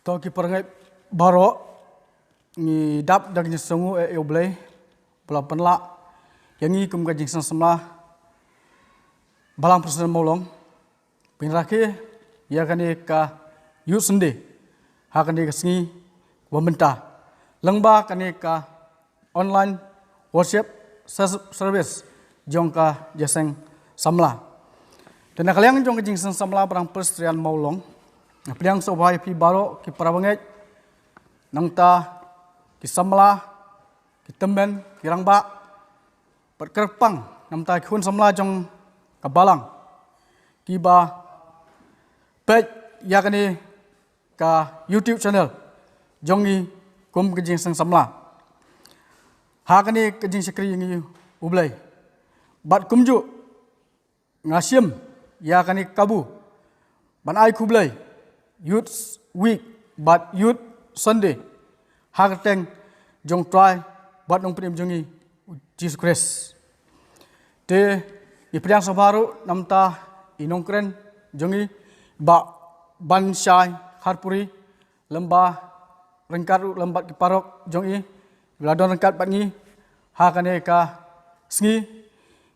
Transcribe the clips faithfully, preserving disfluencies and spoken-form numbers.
To ki parangeit baroh, ngi dap da ka jingsngew eh ïa U Blei ba la pynlah ïa ngi kum ka jingseng samla Balang Presbyterian Mawlong, pynrakhe ïa kane ka Youth Sunday ha kane ka sngi ba mynta, lyngba kane ka online worship ser- service jong ka jingseng samla. Te na ka liang jong ka jingseng samla Balang Presbyterian Mawlong, nga pdiang sngewbha ïa phi baroh ki parabangeit, nangta ki samla, ki tymmen, ki rangbah, bad kyrpang, nangta ki khun samla jong ka balang, kiba peit ïa kane ka YouTube channel jong ngi kum ka jingseng samla ha kane ka jingshakri ïa ngi U Blei. Bad kumjuh nga shim ïa kane ka kabu ban ai khublei Youth Week bad Youth Sunday ha ka kyrteng jong U Trai bad Nongpynim jong ngi U Jisu Khrist. Te ngi pdiang sngewbha ruh namta i nongkren jong ngi Bah Banshai Kharpuri, lyngba ryngkat ruh lem bad ki parok jong i, ba la don ryngkat bad ngi ha kane ka sngi.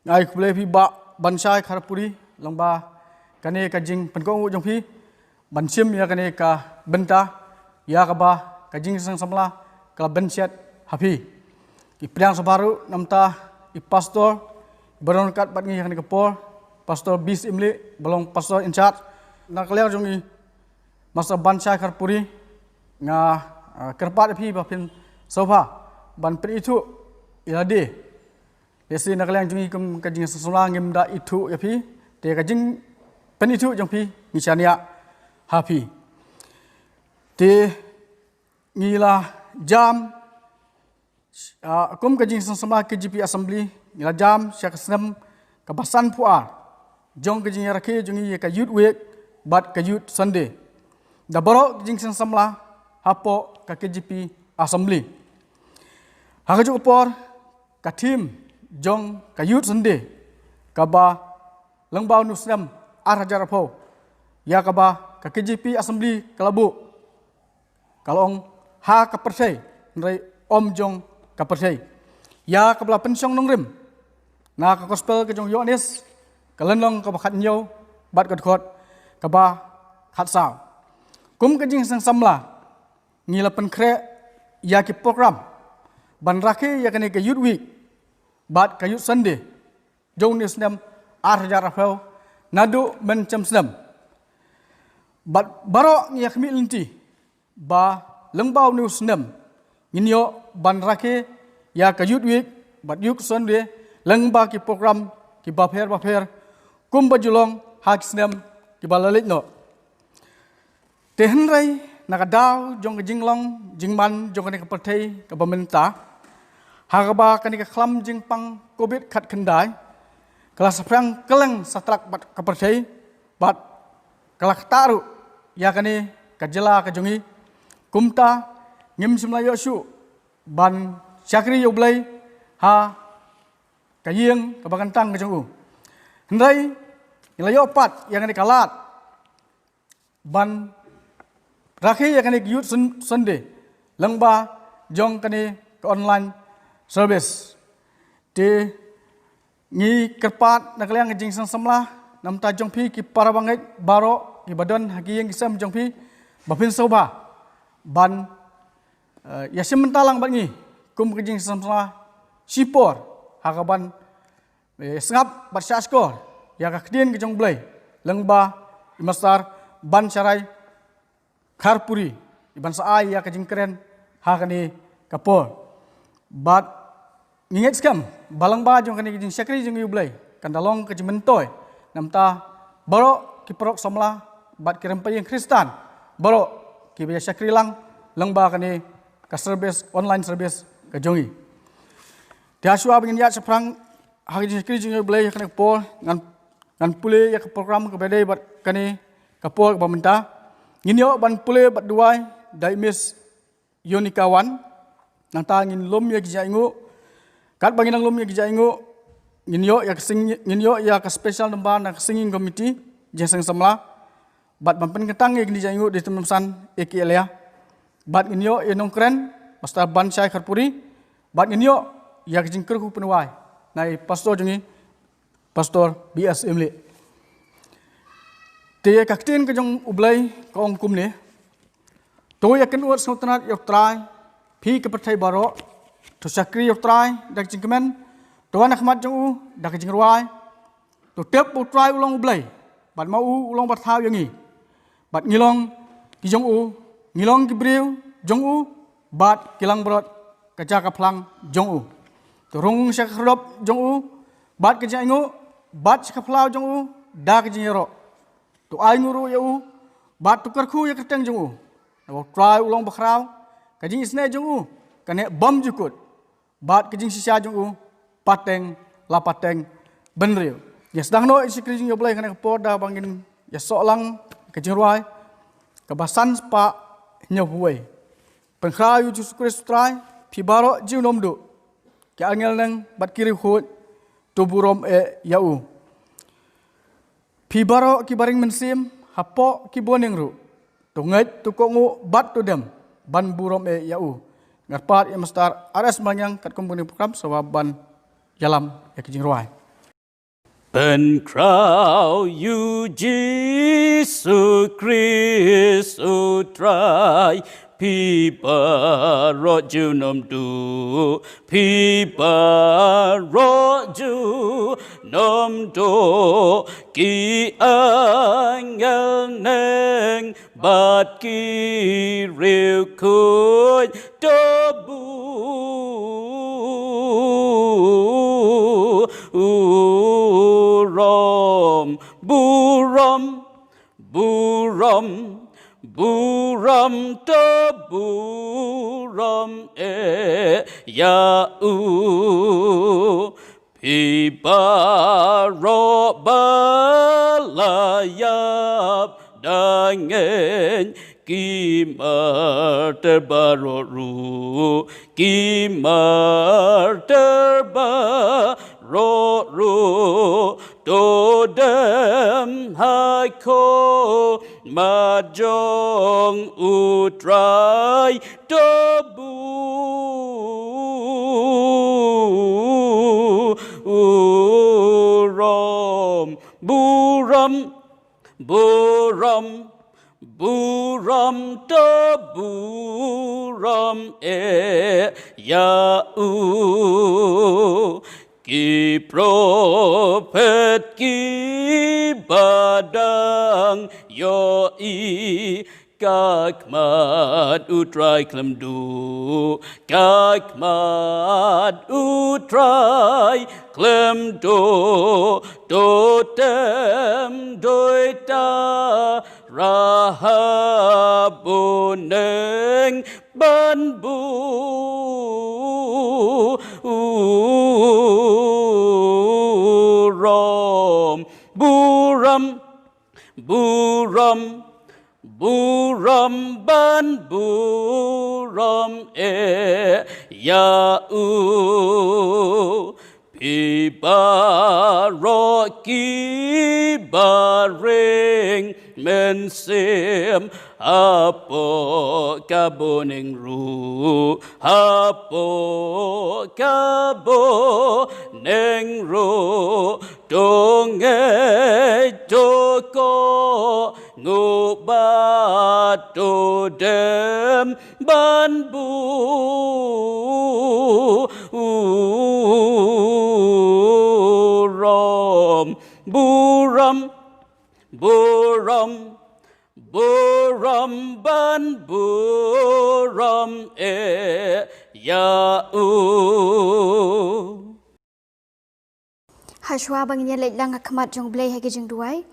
Nga ai khublei phi Bah Banshai Kharpuri lyngba kane ka jingpynkohnguh jong phi ban shim ïa kane ka bynta ïa kaba ka jingseng samla ka la bynshet ha phi. Ngi pdiang sngewbha ruh namta i pastor ba don ryngkat bad ngi ha kane ka por, Pastor B C Imli, ba long pastor in charge. Na ka liang jong i Master Banshai Kharpuri, nga, ah, kyrpad ïa phi ba phin sngewbha ban pynithuh ïa lade. Lehse na ka liang jong ngi kum ka jingseng samla ngim da ithuh ïa phi, te ka jingpynithuh jong phi ngi shaniah ha phi. Te ngi la jam, ah, kum ka jingseng samla K J P Assembly, ngi la jam sha ka snem kaba sanphew ar jong ka jingïarakhe jong ngi ïa ka Youth Week bad ka Youth Sunday da baroh ka jingseng samla hapoh ka K J P Assembly. Ha kajuh ka por, ka theme jong ka Youth Sunday, kaba lyngba une u snem ar hajar arphew, ïa kaba ka K J P Assembly ka la buh, ka la ong ha ka pyrthei, hynrei ym jong ka pyrthei, ïa kaba la pynshong nongrim na ka gospel ka jong u Ïoannis, ka lynnong kaba khathynñiew bad ka dkhot kaba khatsaw. Kum ka jingseng samla, ngi la pynkhreh ïa ki program ban rakhe ïa kane ka Youth Week bad ka Youth Sunday jong une u snem ar hajar arphew naduh mynshem snem. Bad baroh ngi ïa khmih lynti ba lyngba une u snem ngin ïoh ban rakhe ïa ka Youth Week bad Youth Sunday lyngba ki program kiba pher ba pher, kumba ju long ha ki snem kiba la leit noh. Te hynrei na ka daw jong ka jinglong jingman jong kane ka pyrthei kaba mynta, ha kaba kane ka khlam jingpang Covid khatkhyndai ka la saphriang kylleng satrak bad ka pyrthei, bad ka la ktah ruh ïa kane ka jylla ka jong ngi. Kumta ngim shym la ïoh shuh ban shakri ïa U Blei ha ka ïing kaba kyntang ka jong u. Hynrei ngi la ïoh pat ïa kane ka lad ban rakhe ïa kane ka Youth Sun- Sunday lyngba jong kane ka online service. Te ngi kyrpad na ka liang ka jingseng samla namta jong phi ki parabangeit baroh kiba don ha ki ïing ki sem jong phi, ba phin sngewbha ban, eh, ïa shim bynta lang bad ngi kum ka jingseng samla shipor, ha kaban, eh, sngap bad shahshkor ïa ka ktien ka jong U Blei lyngba i Master Banshai Kharpuri, i ban sa ai ïa ka jingkren ha kane ka por. Bad ngi ngeit skhem ba lyngba jong kane ka jingshakri jong ngi U Blei kan da long ka jingmyntoi namta baroh ki parok samla bad ki rympei ïing Khristan baroh kiba ïa shakri lang lyngba kane ka service, online service ka jong ngi. Te ha shuwa ba ngin ïaid shaphrang ha ka jingshakri jong ngi U Blei ha kane ka por, ngan, ngan pule ïa ka program kaba dei bad kane ka por kaba mynta. Ngin ïoh ban pule bad duwai da i Miss Yonika Wan. Nangta ngin lum ïa ki jingïainguh. Katba ngin nang lum ïa ki jingïainguh, ngin ïoh ïa ka sing- ngin ïoh ïa ka special number na ka singing committee jingseng samla. Bad ban pynkyntang ïa kine ki jingïainguh da i Tymmen Basan A K Elia. Bad ngin ïoh ïa i nongkren, Pastor Banshai Kharpuri. Bad ngin ïoh ïa ka jingkyrkhu pynwai na i Pastor jong ngi, Pastor B S Imli. Te ïa ka ktien ka jong U Blei ka ong kumne. To ïa kynwad sngewtynnad ïa U Trai, phi ki pyrthei baroh. To shakri ïa U Trai da ka jingkmen. To wan ha khmat jong u da ka jingrwai. To tip ba U Trai u long U Blei, bad ma u u long ba thaw ïa ngi. Bad ngi long ki jong u, ngi long ki briew jong u, bad ki langbrot ka jaka phlang jong u. To rung sha ka khyrdop jong u, bad ka jingïainguh, bad sha ka phyllaw jong u da ka jingïaroh. To ainguh ruh ïa u, bad to kyrkhu ïa ka kyrteng jong u. Naba U Trai u long bakhraw, ka jingisynei jong u ka neh bymjukut, bad ka jingshisha jong u pateng la pateng bynriew. Ïa sdang noh ïa ka shakri jong U Blei ha kane ka por da ba ngin ïa soh lang ka jingrwai kaba san spah hynñiewphew wei. Pynkhraw ïa U Jisu Khrist U Trai, phi baroh junom duh, ki angel neng bad ki riewkhuid, to burom eh ïa u. Phi baroh kiba ring mynsiem, hapoh ki bneng ruh, to ngeit, to kohnguh bad to dem ban burom eh ïa u. Nga kyrpad ïa Master R S Malngiang katkum kane ka program sa wan ban ïalam ïa ka jingrwai. Pynkhraw ïa U Jisu Khrist U Trai, phi baroh junom duh, phi baroh junom duh, ki angel neng bad ki riewkhuid, to burom, burom, burom, burom, to burom eh ïa u. Phi baroh ba la ïap da ngeit, ki martir baroh ruh, ki martir baroh ruh, to dem ha khmat jong U Trai, to burom, burom, burom, burom, to burom eh ïa u. Ki prophet kiba dang ïohi, ka khmat U Trai khlem duh, ka khmat U Trai khlem duh, to tem duh ïa u Rahab u neng ban burom, burom, burom, burom, ban burom eh ïa u. Phi baroh kiba ring mynsiem, hapoh ka bneng ruh, hapoh ka bneng ruh, to ngeit, to kohnguh bad to dem ban burom, burom, burom, burom, ban burom eh ïa u. Hashwa ba ngin ïa leit lang ha khmat jong U Blei ha ki jingduwai,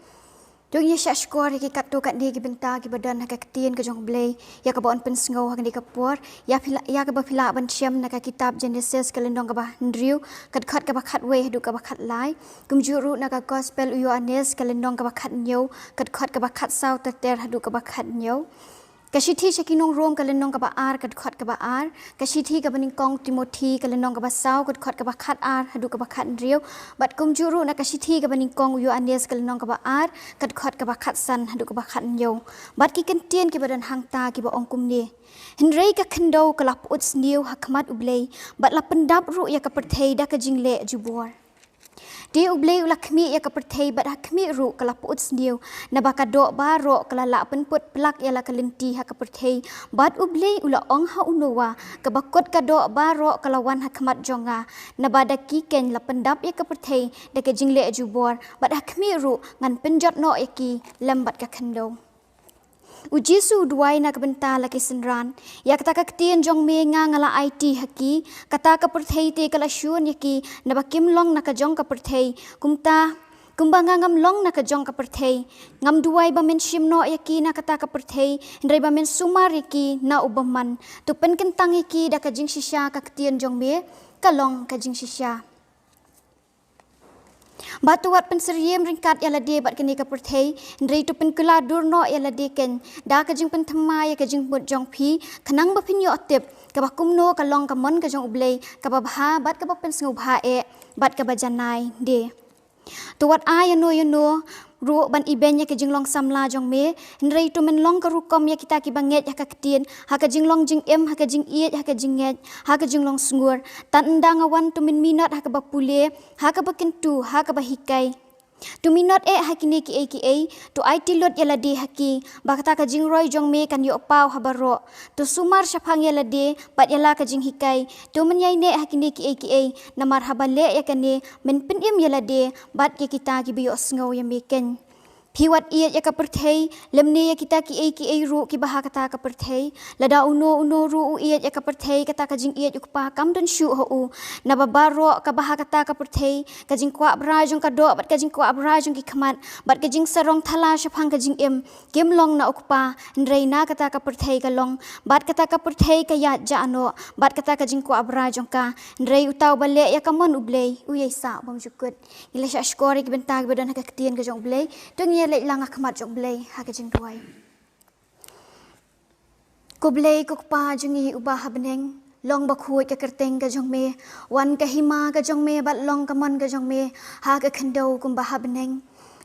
to ngin ïa shah shkor ïa ki katto katne ki bynta kiba don ha ka ktien ka jong U Blei, ïa kaba yn pynsngew ha kane ka por, ïa phi la, ïa kaba phi lah ban shem na ka kitab Genesis ka lynnong kaba hynriew, ka dkhot kaba khatwei haduh kaba khatlai. Kumjuh ruh na ka Gospel u Ïoannis ka lynnong kaba khathynñiew, ka dkhot kaba khatsaw ter ter haduh kaba khathynñiew. Ka shithi sha ki nong Rom ka lynnong kaba ar ka dkhot kaba ar, ka shithi kaba nyngkong Timothi ka lynnong kaba saw ka dkhot kaba khat ar haduh kaba khat hynriew, bad kumjuh ruh na ka shithi kaba nyngkong u Ïoannis ka lynnong kaba ar ka dkhot kaba khat san haduh kaba khat hynñiew. Bad ki kyntien kiba don hangta kiba ong kumne: Hynrei ka khyndew ka la pyut sniew ha khmat U Blei, bad la pyndap ruh ïa ka pyrthei da ka jingleh jubor. Te U Blei u la khmih ïa ka pyrthei bad ha khmih ruh ka la pyut sniew, naba ka doh baroh ka la lah pynput plak ïa la ka lynti ha ka pyrthei. Bad U Blei u la ong ha u Noah, kaba kut ka doh baroh ka la wan ha khmat jong nga, naba da ki keiñ la pyndap ïa ka pyrthei da ka jingleh jubor, bad ha khmih ruh ngan pynjot noh ïa ki lem bad ka khyndew. U Jisu u duwai na ka bynta la ki synran: Ïa kata ka ktien jong me nga nga la aiti ha ki, kata ka pyrthei te ka la shun ïa ki, naba kim long na ka jong ka pyrthei, kumta kumba nga ngam long na ka jong ka pyrthei. Ngam duwai ba men shim noh ïa ki na kata ka pyrthei, hynrei ba men sumar ïa ki na u bymman. To pynkyntang ïa ki da ka jingshisha, ka ktien jong me ka long ka jingshisha. Bad to wat pynsyriem ryngkat ïa lade bad kane ka pyrthei, hynrei to pynkylla dur noh ïa lade keiñ da ka jingpynthymmai ïa ka jingmut jong phi, khnang ba phin ïoh tip kaba kumno ka long ka mon ka jong U Blei, kaba bha bad kaba pynsngewbha eh bad kaba janai de. To wat ai ïano ïano ruh ban ibeiñ ïa ka jinglong samla jong me, hynrei to men long ka rukom ïa kita kiba ngeit ha ka ktien, ha ka jinglong jingim, ha ka jingïeit, ha ka jingngeit, ha ka jinglong sngur. Tad ynda nga wan to men minot ha kaba pule, ha kaba kyntu, ha kaba hikai. To minot eh ha kine kiei kiei, to aiti lut ïa lade ha ki, ba kata ka jingroi jong me kan ïoh paw ha baroh. To sumar shaphang ïa lade bad ïa la ka jinghikai. To men ïaineh ha kine kiei kiei, namar haba leh ïa kane men pynim ïa lade bad ïa kita kiba ïohsngew ïa me keiñ. Phi wat ïeit ïa ka pyrthei, lymne ïa kita kiei kiei ruh kiba ha kata ka pyrthei. Lada uno uno ruh u ïeit ïa ka pyrthei, kata ka jingïeit U Kpa kam don shuh ha u. Naba baroh kaba ha kata ka pyrthei, ka jingkwah brai jong ka doh bad ka jingkwah brai jong ki khmat bad ka jingsarong thala shaphang ka jingim, kim long na U Kpa, hynrei na kata ka pyrthei ka long. Bad kata ka pyrthei ka ïaid jah noh bad kata ka jingkwah brai jong ka, hynrei uta uba leh ïa ka mon U Blei u ïai sah bymjukut. Ngi la shah shkor ïa ki bynta kiba don ha ka ktien ka jong U Blei. To ngin ïa leit lang ha khmat jong U Blei ha ka jingduwai. Ko Blei, ko Kpa jong ngi uba ha bneng, long bakhuid ka kyrteng ka jong me, wan ka hima ka jong me bad long ka mon ka jong me ha ka khyndew kumba ha bneng.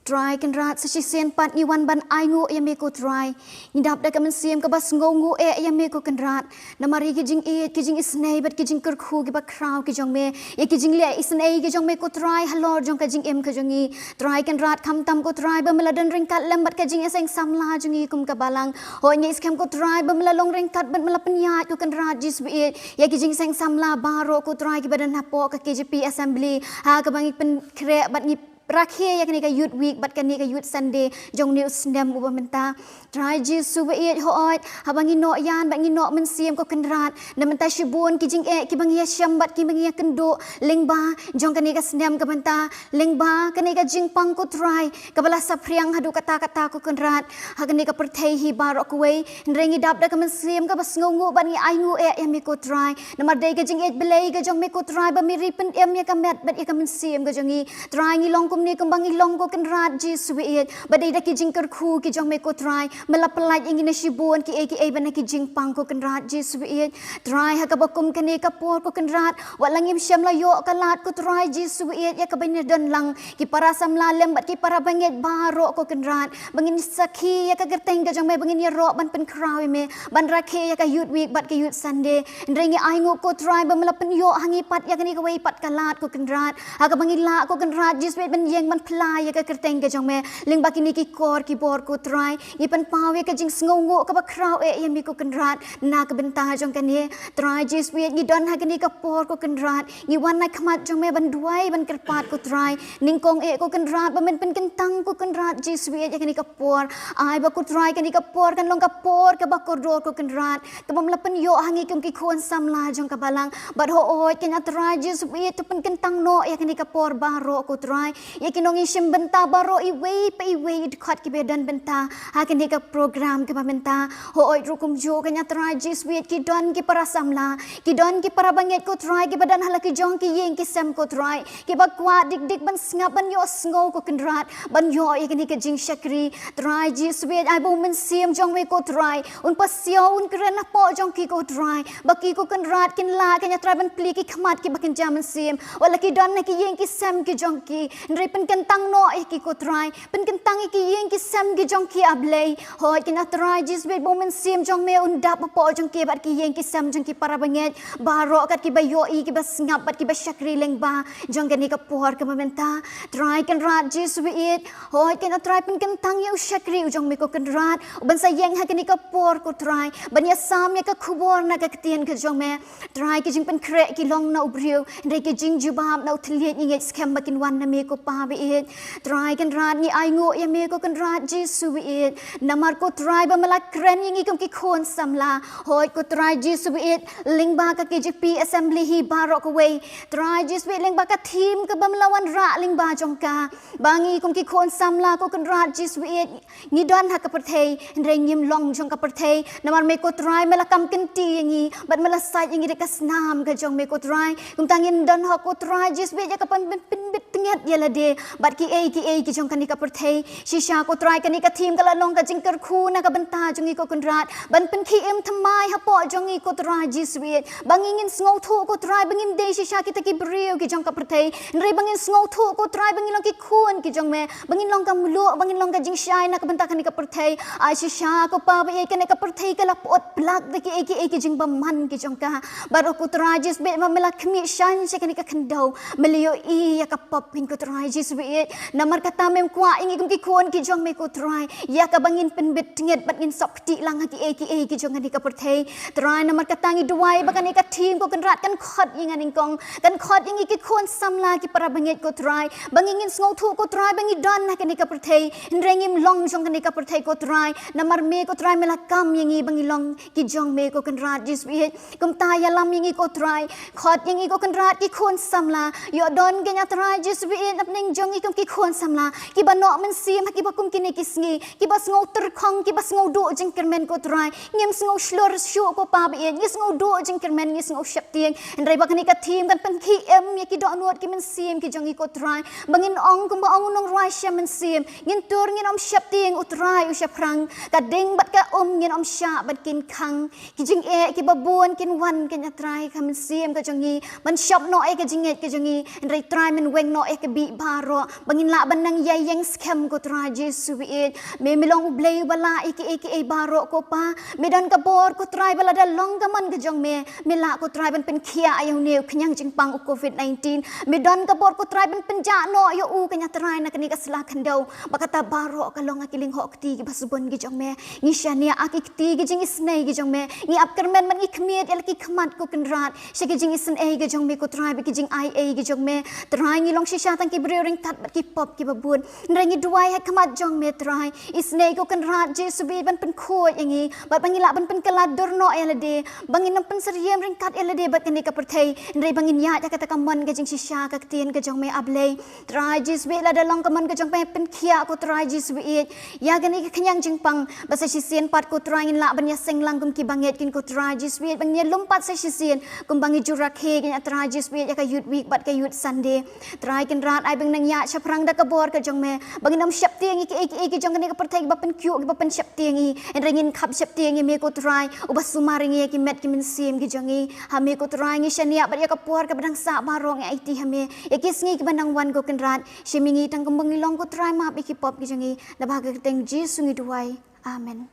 Trai Kynrad, sa shisien pat ngi wan ban ainguh ïa me ko Trai. Ngi dap da ka mynsiem kaba sngewnguh eh ïa me ko Kynrad, namar ïa ki jingïeit, ki jingisynei bad ki jingkyrkhu kiba khraw ki jong me, ïa ki jingleh isynei ki jong me ko Trai halor jong ka jingim ka jong ngi. Trai Kynrad, khamtam ko Trai ba me la don ryngkat lem bad ka jingïaseng samla jong ngi kum ka balang. Hooid, ngi skhem ko Trai ba me la long ryngkat bad me la pynïaid ko Kynrad Jisu baieit ïa ki jingseng samla baroh ko Trai kiba don hapoh ka K J P Assembly, ha kaba ngi pynkhreh bad ngi rakhe ïa kane ka Youth Week bad kane ka Youth Sunday jong une u snem uba mynta. Trai Jisu baieit, hooid, haba ngi noh ïan bad ngi noh mynsiem ko Kynrad, na mynta shibun ki jingeh kiba ngi ïashem bad kiba ngi ïakynduh lyngba jong kane ka snem ka mynta, lyngba kane ka jingpang ko Trai kaba la saphriang haduh katta katta ko Kynrad ha kane ka pyrthei hi baroh kawei. Hynrei ngi dap da ka mynsiem kaba sngewnguh bad ngi ainguh eh ïa me ko Trai, namar dei ka jingïeit Blei ka jong me ko Trai ba me ri pynim ïa ka met bad ïa ka mynsiem ka jong ngi. Trai, ngi long kumne kumba ngi long ko Kynrad Jisu baieit, ba dei da ki jingkyrkhu ki jong me ko Trai me la pyllait ïa ngi na shibun kiei kiei bad na ki jingpang ko Kynrad Jisu baieit. Trai, ha kaba kum kane ka por ko Kynrad, wat la ngim shym la ïoh ka lad ko Trai Jisu baieit ïa kaba ngi don lang ki para samla lem bad ki para bangeit baroh ko Kynrad, ba ngin sakhi ïa ka kyrteng ka jong me, ba ngin ïaroh ban pynkhraw ïa me, ban rakhe ïa ka Youth Week bad ka Youth Sunday. Hynrei ngi ainguh ko Trai ba me la pynïoh ha ngi pat ïa kane kawei pat ka lad ko Kynrad, ha kaba ngi lah ko Kynrad Jisu baieit ban ïeng ban phla ïa ka kyrteng ka jong me lyngba kine ki kor ki bor ko Trai. Ngi pynpaw ïa ka jingsngewnguh kaba khraw eh ïa me ko Kynrad na ka bynta jong kane. Trai Jisu baieit, ngi don ha kane ka por ko Kynrad, ngi wan na khmat jong me ban duwai ban kyrpad ko Trai. Nyngkong eh ko Kynrad ba men pynkyntang ko Kynrad Jisu baieit ïa kane ka por. Ai ba ko Trai kane ka por kan long ka por kaba kordor ko Kynrad, kaba me la pynïoh ha ngi kum ki khun samla jong ka balang. Bad hooid keiñ a Trai Jisu baieit, to pynkyntang noh ïa kane ka por baroh ko Trai. Ïa ki nongïashim bynta baroh iwei pa iwei i dkhot kiba don bynta ha kane ka program kaba mynta. Hooid ruh kumjuh kane Trai Jisu ïeit ki don ki para samla, ki don ki para bangeit ko Trai kiba don ha la ki jong ki ïing ki sem ko Trai, kiba kwah dik dik ban sngap ban ïohsngew ko Kynrad, ban ïoh ïa kane ka jingshakri. Trai Jisu ïeit ai ba u Mynsiem jong me ko Trai un pasiaw un kren hapoh jong ki ko Trai, ba ki ko Kynrad kin lah kane Trai ban plie ki khmat kiba kynja mynsiem. Wat la ki don ha ki ïing ki sem ki jong ki, hynrei pynkyntang noh ïa ki ko Trai, pynkyntang ïa ki ïing ki sem ki jong ki A Blei. Hooid kane Trai Jisu ïeit ba u Mynsiem jong me un dap hapoh jong ki bad ki ïing ki sem jong ki para bangeit baroh kat kiba ïohi kiba sngap bad kiba shakri lyngba jong kane ka por kaba mynta. Trai Kynrad Jisu ïeit, hooid kane Trai pynkyntang ïa u shakri u jong me ko Kynrad, u ban sa ïeng ha kane ka por ko Trai ban ïasam ïa ka khubor na ka ktien ka jong me. Trai ki jingpynkhreh ki long na u briew, hynrei ki jingjubab na u thylliej ngi ngeit skhem ba kin wan na me ko Pa ba ïeit. Trai Kynrad ngi ainguh ïa me ko Kynrad Jisu ba ïeit, namar ko Trai ba me la kren ïa ngi kum ki khun samla. Hooid ko Trai Jisu ba ïeit, lyngba ka K J P Assembly hi baroh kawei, Trai Jisu ba ïeit, lyngba ka theme kaba me la wanrah lyngba jong ka, ba ngi kum ki khun samla ko Kynrad Jisu ba ïeit, ngi don ha ka pyrthei hynrei ngim long jong ka pyrthei, namar me ko Trai me la kam kynti ïa ngi bad me la sait ïa ngi da ka snam ka jong me ko Trai. Kumta ngin don ha ko Trai Jisu ba ïeit ïa ka ban pynbit tnget ïa lade bad kiei kiei ki jong kane ka pyrthei. Shisha ko Trai kane ka theme ka la long ka jingkyrkhu na ka bynta jong ngi ko Kynrad, ban pynkhie im thymmai hapoh jong ngi ko Trai Jisu ba ïeit, ba ngi ngin sngewthuh ko Trai ba ngim dei shisha kita ki briew ki jong ka pyrthei, hynrei ba ngin sngewthuh ko Trai ba ngin long ki khun ki jong me, ba ngin long ka mluh, ba ngin long ka jingshai na ka bynta kane ka pyrthei. Ai shisha ko Pa ba ïeit kane ka pyrthei ka la pyut plak da kiei kiei ki jingbymman ki jong ka, baroh ko Trai Jisu ba ïeit ma me la khmih shaiñ sha kane ka khyndew, me la ïohi ïa ka pop ngi ko Trai Jisu ba ïeit. Namar kata mem kwah ïa ngi kum ki khun ki jong me ko Trai ïa kaba ngin pynbit tnget bad ngin sop kti lang ha kiei kiei ki jong kane ka pyrthei. Trai namar kata ngi duwai ba kane ka theme ko Kynrad kan khot ïa nga nyngkong, kan khot ïa ngi ki khun samla ki para bangeit ko Trai, ba ngi ngin sngewthuh ko Trai ba ngi don ha kane ka pyrthei hynrei ngim long jong kane ka pyrthei ko Trai, namar me ko Trai me la kam ïa ngi ba ngi long ki jong me ko Kynrad Jisu ba ïeit. Kumta ïalam ïa ngi ko Trai, khot ïa ngi ko Kynrad ki khun samla, ïoh don kane Trai Jisu ba ïeit na pdeng jong ngi kum ki khun samla kiba noh mynsiem ha kiba kum kine ki sngi, kiba sngew tyrkhong, kiba sngew duh jingkyrmen ko Trai. Ngim sngew shlur shuh ko Pa ba ïeit, ngi sngew duh jingkyrmen, ngi sngew sheptieng, hynrei ba kane ka theme kan pynkhie im ïa ki dohnud ki mynsiem ki jong ngi ko Trai, ba ngin ong kumba ong u nongrwai sha mynsiem, ngin tur ngin ym sheptieng, u Trai u shaphrang, ka ding bad ka um ngin ym shah ban kin khang. Ki jingeh kiba bun kin wan kane Trai ha ka mynsiem ka jong ngi, ban shop noh ïa ka jingngeit ka jong ngi, hynrei Trai men weng noh ïa ka bih baroh ba ngin lah ban nang ïaïeng skhem ko Trai Jisu ba ïeit. Me me long U Blei uba lah ïa kiei kiei baroh ko Pa. Me don ka bor ko Trai ba lada long ka mon ka jong me, me lah ko Trai ban pynkhiah ïa une u khñiang jingpang u covid nineteen. Me don ka bor ko Trai ban pynjah noh ïa u kane Trai na kane ka sla khyndew. Ba kata baroh ka long ha ki lyngkhuh kti kiba sbun ki jong me. Ngi shaniah ha ki kti ki jingisynei ki jong me. Ngi ap kyrmen bad ngi khmied ïa la ki khmat ko Kynrad sha ki jingisynei ki jong me ko Trai bad ki jingaiei ki jong me. Trai ngi long shisha tang ki briew ryngkat bad ki pop kiba bun, hynrei ngi duwai ha khmat jong me Trai, isynei ko Kynrad Jisu ba ïeit ban pynkhuid ïa ngi bad ba ngi lah ban pynkylla dur noh ïa lade, ba ngin ym pynsyriem ryngkat ïa lade bad kane ka pyrthei, hynrei ba ngin ïaid ha kata ka mon ka jingshisha ka ktien ka jong me A Blei. Trai Jisu ba ïeit lada long ka mon ka jong me pynkhiah ko Trai Jisu ba ïeit ïa kane ka khñiang jingpang, ba sa shisien pat ko Trai ngin lah ban ïaseng lang kum ki bangeit kin ko Trai Jisu ba ïeit, ba ngin ïalum pat sa shisien kumba ngi ju rakhe kane Trai Jisu ba ïeit ïa ka Youth Week bad ka Youth Sunday. Trai Kynrad ai ba ngin nang ïaid shaphrang da ka bor ka jong me, ba ngin ym sheptieng ïa kiei kiei ki jong kane ka pyrthei kiba pynkhiah kiba pynsheptieng ïa ngi, hynrei ngin khap sheptieng ïa me ko Trai uba sumar ïa ngi ïa ki met ki mynsiem ki jong ngi. Ha me ko Trai ngi shaniah bad ïa ka por kaba dang sah baroh ngi aiti ha me ïa ki sngi kiba nang wan ko Kynrad. Shim ïa ngi tang kumba ngi long ko Trai, map ïa ki pop ki jong ngi. Naba ha ka kyrteng Jisu ngi duwai. Amen.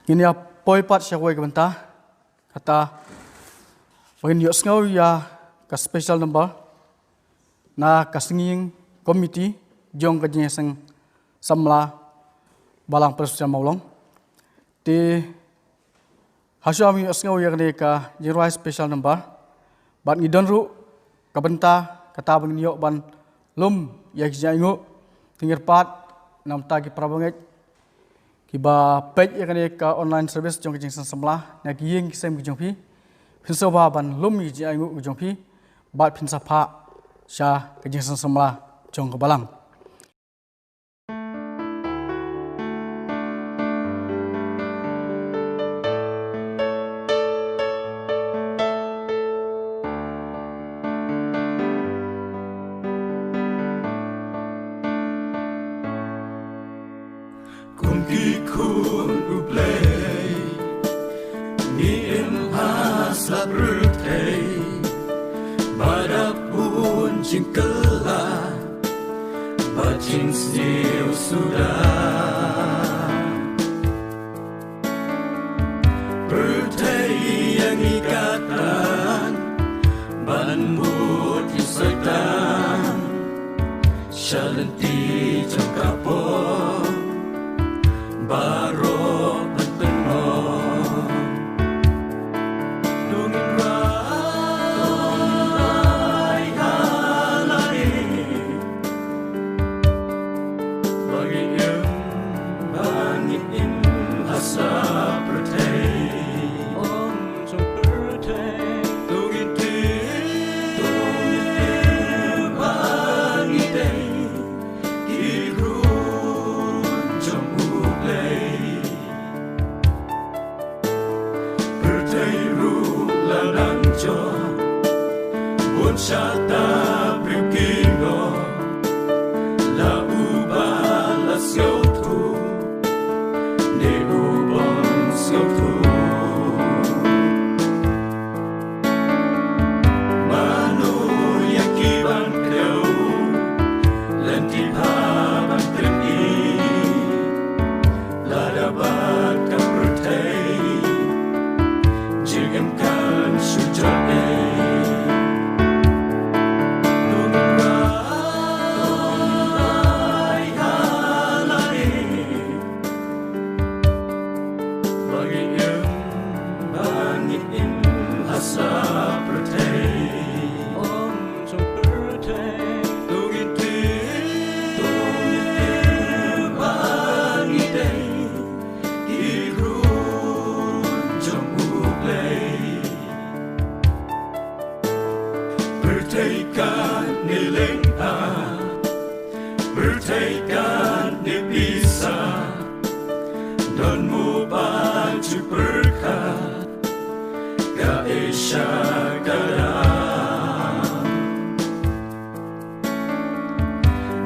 Ngin ïa poi pat sha kawei ka bynta, kata ba ngin ïohsngew ïa ka special number na ka singing committee jong ka Jingïaseng Samla Balang Presbyterian Mawlong. Te ha shuwa ban ïohsngew ïa kane ka jingrwai special number, bad ngi don ruh ka bynta kata ba ngin ïoh ban lum ïa ki jingaiñguh, te ngi kyrpad na bynta ki para bangeit kiba peit ïa kane ka online service jong ka Jingïaseng Samla na ki ïing ki sem ki jong phi, phin sngewbha ban lum ïa ki jingaiñguh ki jong phi bad phin sa phah sha ka Jingïaseng Samla. jong ka balang. Kum ki khun U Blei, ngi im ha slap pyrthei, ba da bun jingkylla, ba jingsniew suda. Pyrthei ïa ngi katan, ban bud ïa Soitan sha lynti jong ka pop, baroh ban pynmong. Dungin rai ha lade, ba ngi im, ba ngi im ha slap pyrthei. Ong jong pyrthei, to ngin tip, to ngin tip ba ngi dei ki khun jong U Blei. Pyrthei ruh la nang jot, bun shata briew ki ngop, la uba la sngewthuh ne u bym sngewthuh. Mano ïa ki ban kdew lynti bha ban pyni, lada bad ka pyrthei jingim kan shu jot ei. Num rai ha lade, ba ngi im, ba ngi im ha slap pyrthei. Ong jong pyrthei, to ngin tip, to ngin tip ba ngi dei ki khun jong U Blei. Pyrthei kat ne lyngkhuh, pyrthei kat ne pisa, don mo ba ju pyrkhat, ka Asia ka dang.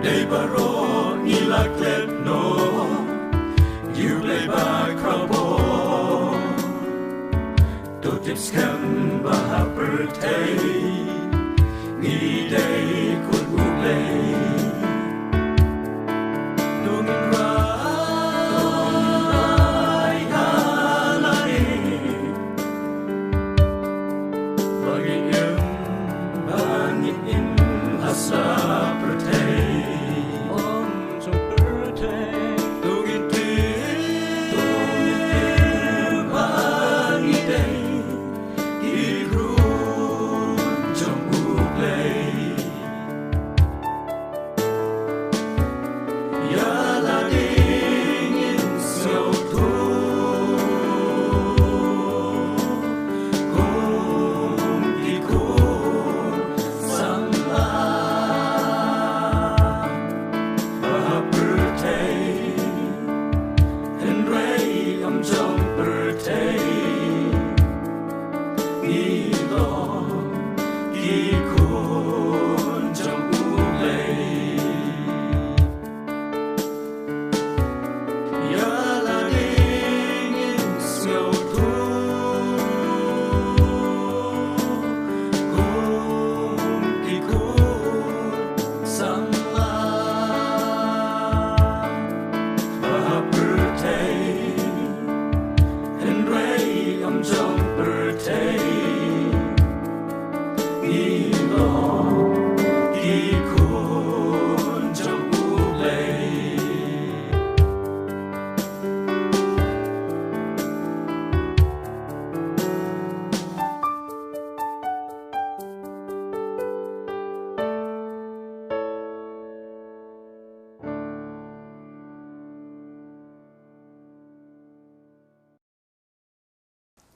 Dei baroh ngi la klet noh ïa U Blei bakhraw bor. To tip skhem ba ha pyrthei ngi dei khun U Blei. Num rai ha lade, ba ngi im, ba ngi im ha slap pyrthei. Ong jong pyrthei, to ngin tip, to ngin tip ba ngi dei ki khun jong U Blei. Ïa lade ngin sngewthuh kum ki khun samla ba ha pyrthei, hynrei ym jong pyrthei. Ngi long ki khun jong U Blei. Ïa lade ngin sngewthuh kum ki khun samla ba ha pyrthei, hynrei ym jong pyrthei. Ngi long ki khun jong U Blei.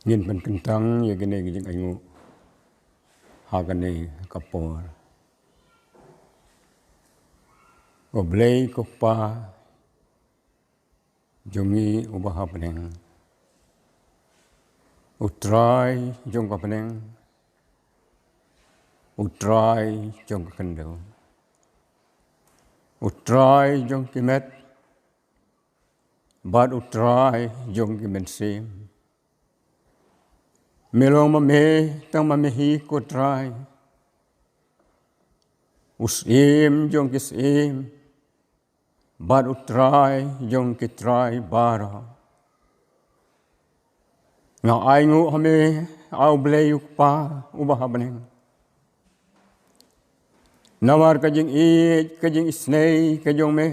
Ngin pynkyntang ïa kane ka jingainguh ha kane ka por. Ko Blei ko Kpa jong ngi uba ha bneng, U Trai jong ka bneng, U Trai jong ka khyndew, U Trai jong ki met, bad U Trai jong ki mynsiem. Me long ma me tang ma me hi ko Trai, U Syiem jong ki syiem, bad U Trai jong ki trai baroh. Nga ainguh ha me, A U Blei U Kpa uba ha bneng, namar ka jingïeit, ka jingisynei ka jong me,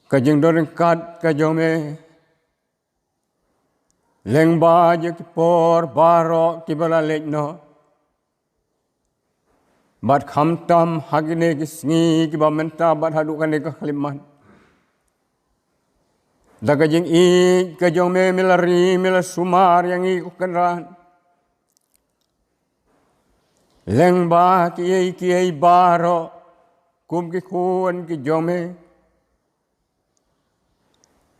ka jingdon ryngkat ka jong me lyngba ïa ki por baroh kiba la leit noh, bad khamtam ha kine ki sngi kiba mynta bad haduh kane ka khyllipmat. Da ka jingïeit ka jong me, me la ri, me la sumar ïa ngi ko Kynrad lyngba kiei kiei baroh kum ki khun ki jong me,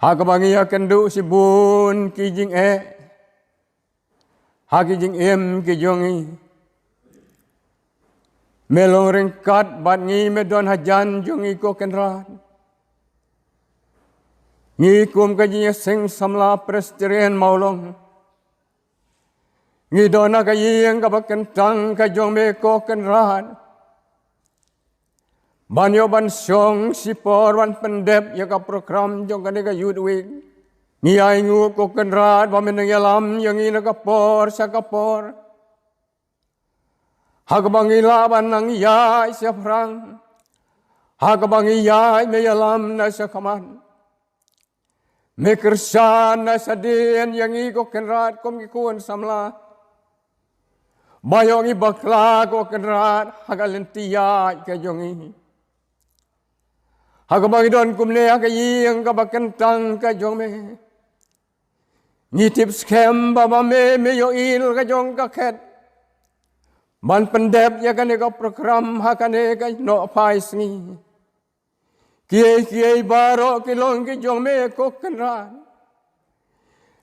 ha kaba ngi ïakynduh shibun ki jingeh ha ki jingim ki jong ngi. Me long ryngkat bad ngi, me don hajan jong ngi ko Kynrad. Ngi kum ka Jingïaseng Samla Presbyterian Mawlong, ngi don ha ka ïing kaba kyntang ka jong me ko Kynrad, ban ïoh ban shong shipor ban pyndep ïa ka program jong kane ka Youth Week. Ngi ainguh ko Kynrad ba men nang ïalam ïa ngi na ka por sha ka por, ha kaba ngi lah ban nang ïaid shaphrang, ha kaba ngi ïaid, me ïalam na shakhmat. Me kyrshan na shadien ïa ngi ko Kynrad kum ki khun samla, ba ïoh ngi bakla ko Kynrad ha ka lynti ïaid ka jong ngi, ha kaba ngi don kumne ha ka ïing kaba kyntang ka jong me. Ngi tip skhem ba ma me, me ïohi la ka jong ka khet ban pyndep ïa kane ka program ha kane ka nohphai sngi. Kiei kiei baroh ki long ki jong me ko Kynrad,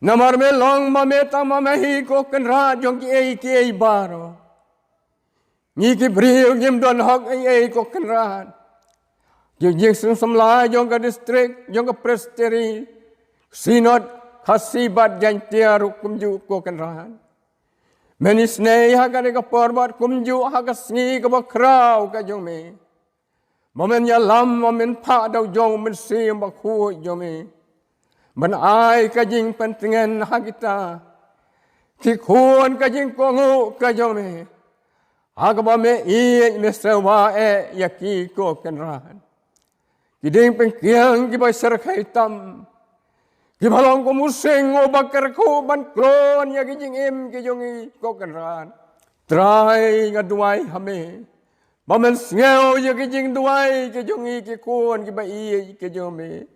namar me long ma me tang ma me hi ko Kynrad jong kiei kiei baroh. Ngi ki briew ngim don hok ei ei ko Kynrad. Ki Jingïaseng Samla jong ka district, jong ka presbytery, synod Khasi bad Jaiñtia ruh kumjuh ko Kynrad. Men isynei ha kane ka por bad kumjuh ha ka sngi kaba khraw ka jong me, ba men ïalam, ba men phah da u jong u Mynsiem Bakhuid jong me, ban ai ka jingpyntngen ha kita ki khun, ka jingkohnguh ka jong me, ha kaba me ïeit, me sngewbha eh ïa ki ko Kynrad. Ki dieng pyngkiang kiba shyrkhei tam, kiba long kum u sing uba kyrkhu ban kloi ïa ki jingim ki jong ngi ko Kynrad. Trai, nga duwai ha me ba men sngew ïa ki jingduwai ki jong ngi ki khun kiba ïeit ki jong me.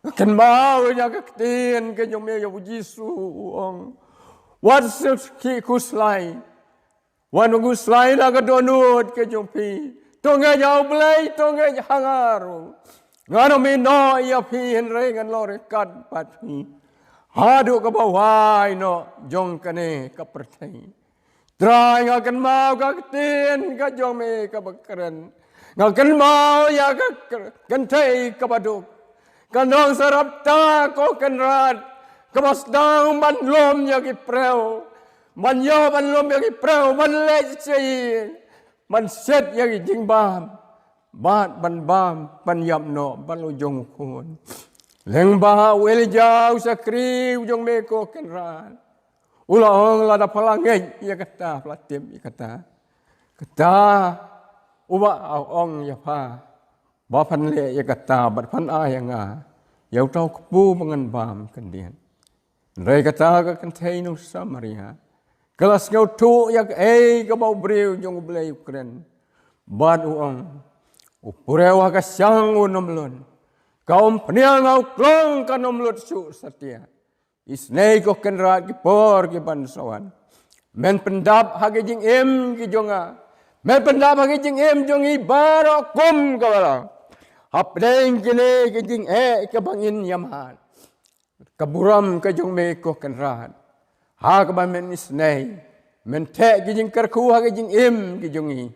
Nga kynmaw ïa ka ktien ka jong me, ïa u Jisu u ong, wat sngewkhih khuslai, wat khuslai na ka dohnud ka jong phi. To ngeit ha U Blei, to ngeit ha nga ruh. Ngan ym ïehnoh ïa phi, hynrei ngan long ryngkat bad phi haduh kaba wai noh jong kane ka pyrthei. Trai, nga kynmaw ka ktien ka jong me kaba kren, nga kynmaw ïa ka kynthei kaba duk, ka nong Sarepta ko Kynrad, kaba sdang ban lum ïa ki briew, ban ïoh ban lum ïa ki briew, ban leit sha ïing, ban set ïa ki jingbam, bad ban bam, ban ïap noh bad u jong u khun. Lyngba u Elijah u shakri u jong me ko Kynrad, u la ong, lada pha la ngeit ïa kata, pha la tip ïa kata, kata uba u ong ïa pha, ba phan leh ïa kata bad phan ai ïa nga ïa uta u kpu ba ngan bam khyndiat. Hynrei kata ka kynthei nong Samaria ka la sngewthuh ïa kaei kaba u briew jong U Blei u kren, bad u ong, u briew ha ka shang un ym lut, ka umphniang ha u klong kan ym lut shuh satia. Isynei ko Kynrad, ki por ki ban sa wan, men pyndap ha ki jingim ki jong nga, Me pyndap ha ki jingim jong ngi baroh kum ka balang. Hapdeng kine ki jingeh kaba ngin ïa mad, ka burom ka jong me ko Kynrad. Ha kaba men isnei, men theh ki jingkyrkhu ha ki jingim ki jong ngi,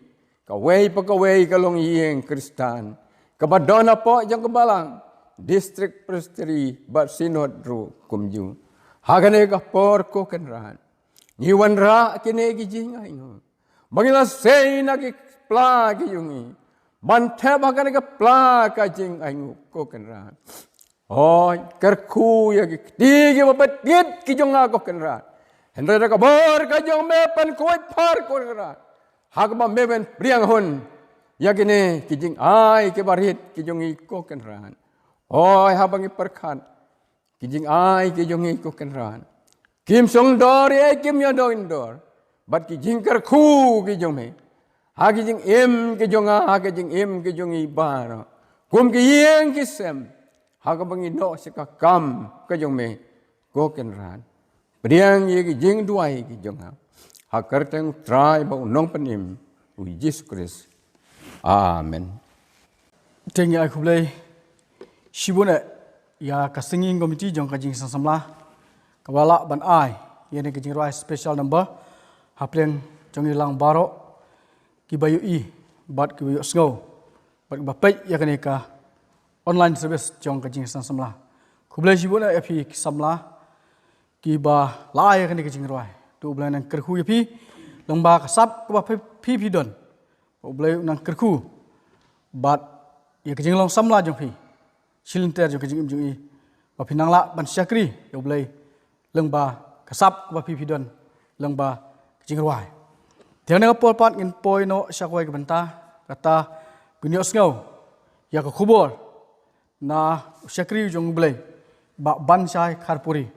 kawei pa kawei ka longïing Khristan kaba don hapoh jong ka balang, District Presbytery bad Synod ruh kumjuh. Ha kane ka por ko Kynrad, ngi wanrah kine ki jingainguh ba ngi la sei na ki pla ki jong ngi ban thep ha kane ka pla ka jingainguh ko Kynrad. Hooid, kyrkhu ïa ki kti kiba bit ki jong nga ko Kynrad. Hynrei da ka bor ka jong me pynkhuid phar ko Kynrad, ha kaba me men pdiang hun ïa kine ki jingai kiba rit ki jong ngi ko Kynrad. Hooid, haba ngi pyrkhat ki jingai ki jong ngi ko Kynrad, kim shong dor ïa, kim ïa dor in dor bad ki jingkyrkhu ki jong me ha ki jingim ki jong nga, ha ki jingim ki jong ngi baroh kum ki ïing ki sem, ha kaba ngi noh sha ka kam ka jong me ko Kynrad. Pdiang ïa ki jingduwai ki jong nga ha ka kyrteng U Trai bad U Nongpynim, U Jisu Khrist. Amen. Te ngi ai khublei shibun eh ïa ka singing committee jong ka Jingïaseng Samla kaba la lah ban ai ïa kane ka jingrwai special number hapdeng jong ngi lang baroh kiba ïohi bad kiba ïohsngew bad kiba peit ïa kane ka online service jong ka Jingïaseng Samla. Khublei shibun eh ïa phi ki samla kiba la ai ïa kane ka jingrwai. To U Blei un nang kyrkhu ïa phi lyngba ka sap kaba phi, phi, phi don. Ba U Blei un nang kyrkhu bad ïa ka jinglong samla jong phi, shi lynter jong ka jingim jong i, ba phi nang lah ban shakri ïa U Blei lyngba ka sap kaba phi, phi don lyngba ka jingrwai. Te ha kane ka por pat ngin poi noh sha kawei ka bynta, kata ngin ïohsngew ïa ka khubor na u shakri jong U Blei, Bah Banshai Kharpuri.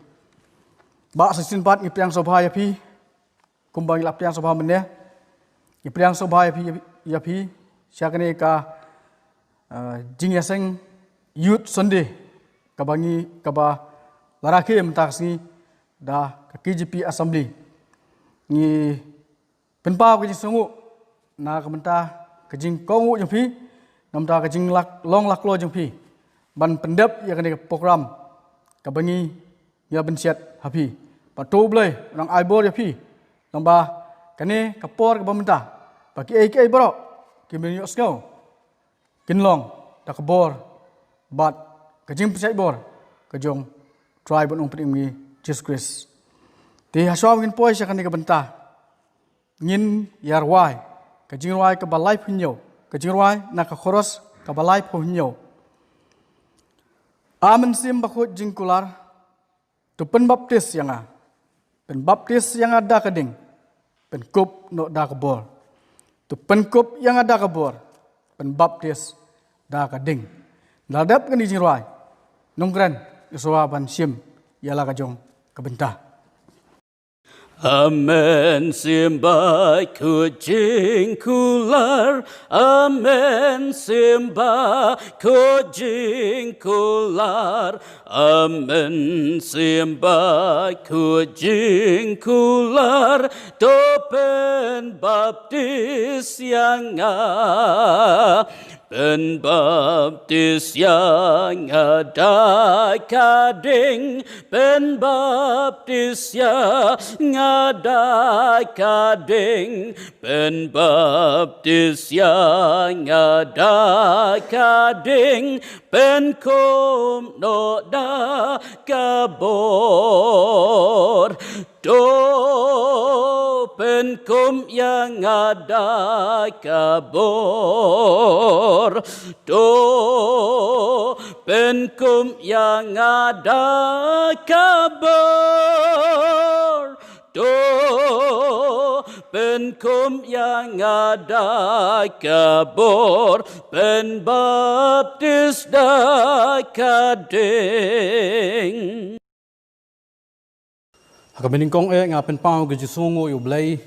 Bah, sa shisien pat ngi pdiang sngewbha ïa phi kumba ngi la pdiang sngewbha mynne. Ngi pdiang sngewbha ïa phi, ïa phi sha kane ka, eh, Jingïaseng Youth Sunday kaba ngi, kaba la rakhe mynta ka sngi da ka K J P Assembly. Ngi pynpaw ka jingsngewnguh na ka bynta ka jingkohnguh jong phi, na ka bynta ka jinglong lakloi jong phi ban pyndep ïa kane ka program kaba ngi ïa pynshet ha phi. Bad to U Blei un nang ai bor ïa phi, namar ba kane ka por kaba mynta ba kiei kiei baroh kiba ïohsngew kin long da ka bor bad ka jingpynshait bor ka jong U Trai bad U Nongpynim ngi Jisu Khrist. Te hashwa ngin poi sha kane ka bynta, ngin ïa rwai ka jingrwai kaba laiphew hynñiew, ka jingrwai na ka chorus kaba laiphew hynñiew. A Mynsiem Bakhuid jingkular, to pynbaptis ïa nga, pynbaptis ïa nga da ka ding, pynkup noh da ka bor. To pynkup ïa nga da ka bor, pynbaptis da ka ding. Lada dep kane ka jingrwai, nongkren sngewbha ban shim ïa la ka jong ka bynta. A Mynsiem Bakhuid jingkular, A Mynsiem Bakhuid jingkular, A Mynsiem Bakhuid jingkular, to pynbaptis ïa nga. Pynbaptis ïa nga da ka ding, pynbaptis ïa nga da ka ding, pynbaptis ïa nga da ka ding, pynkup noh da ka bor. To pynkup ïa nga da ka bor. To pynkup ïa nga da ka bor. To pynkup ïa nga da ka bor. Pynbaptis da ka ding. Ha kaba nyngkong eh nga pynpaw ka jingsngewnguh ïa U Blei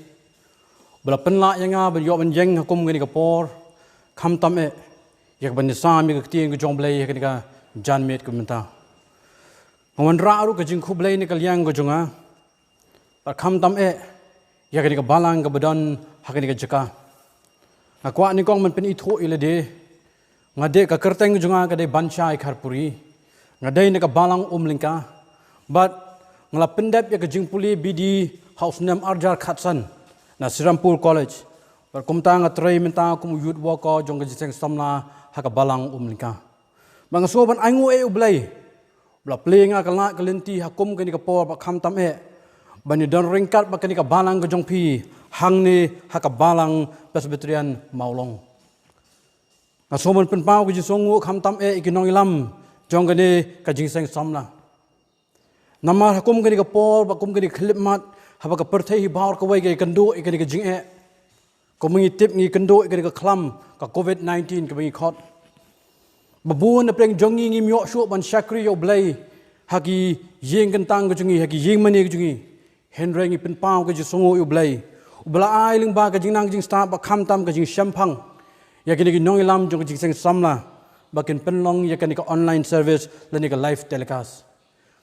uba la pynlah ïa nga ban ïoh ban ïeng ha kum kane ka por, khamtam eh ïa ka ban ïasam ïa ka ktien ka jong U Blei ha kane ka janmiet ka mynta. Nga wanrah ruh ka jingkhublei na ka liang ka jong nga, bad khamtam eh ïa kane ka balang kaba don ha kane ka jaka. Nga kwah nyngkong ban pynithuh ïa lade. Nga dei, ka kyrteng jong nga ka dei Banshai Kharpuri. Nga dei na ka balang Umlyngka. Bad nga la pyndep ïa ka jingpule B D ha u snem arhajar khatsan na Serampore College. Bad kumta nga trei mynta kum u youth worker jong ka Jingseng Samla ha ka balang Umlyngka. Bad nga sngew ban ainguh ïa U Blei ba u la plie ïa nga ka lad ka lynti ha kum kane ka por bad khamtam eh ban ïadon ryngkat bad kane ka balang ka jong phi hangne ha ka balang Presbyterian Mawlong. Nga sngew ban pynpaw ka jingsngewnguh khamtam eh ïa ki nongïalam jong kane ka Jingseng Samla. Namar ha kum kane ka por bad kum kane ka khyllipmat, haba ka pyrthei hi baroh kawei ka ïakynduh ïa kane ka jingeh, kumba ngi tip ngi kynduh ïa kane ka khlam ka Covid nineteen kaba ngi khot. Ba bun na pdeng jong ngi ngim ïoh shuh ban shakri ïa U Blei ha ki ïing kyntang ka jong ngi, ha ki ïing mane ka jong ngi. Hynrei ngi pynpaw ka jingsngewnguh ïa U Blei uba la ai lyngba ka jingnang jingstad bad khamtam ka jingshemphang ïa kine ki nongïalam jong ka Jingseng Samla ba kin pynlong ïa kane ka online service lane ka live telecast.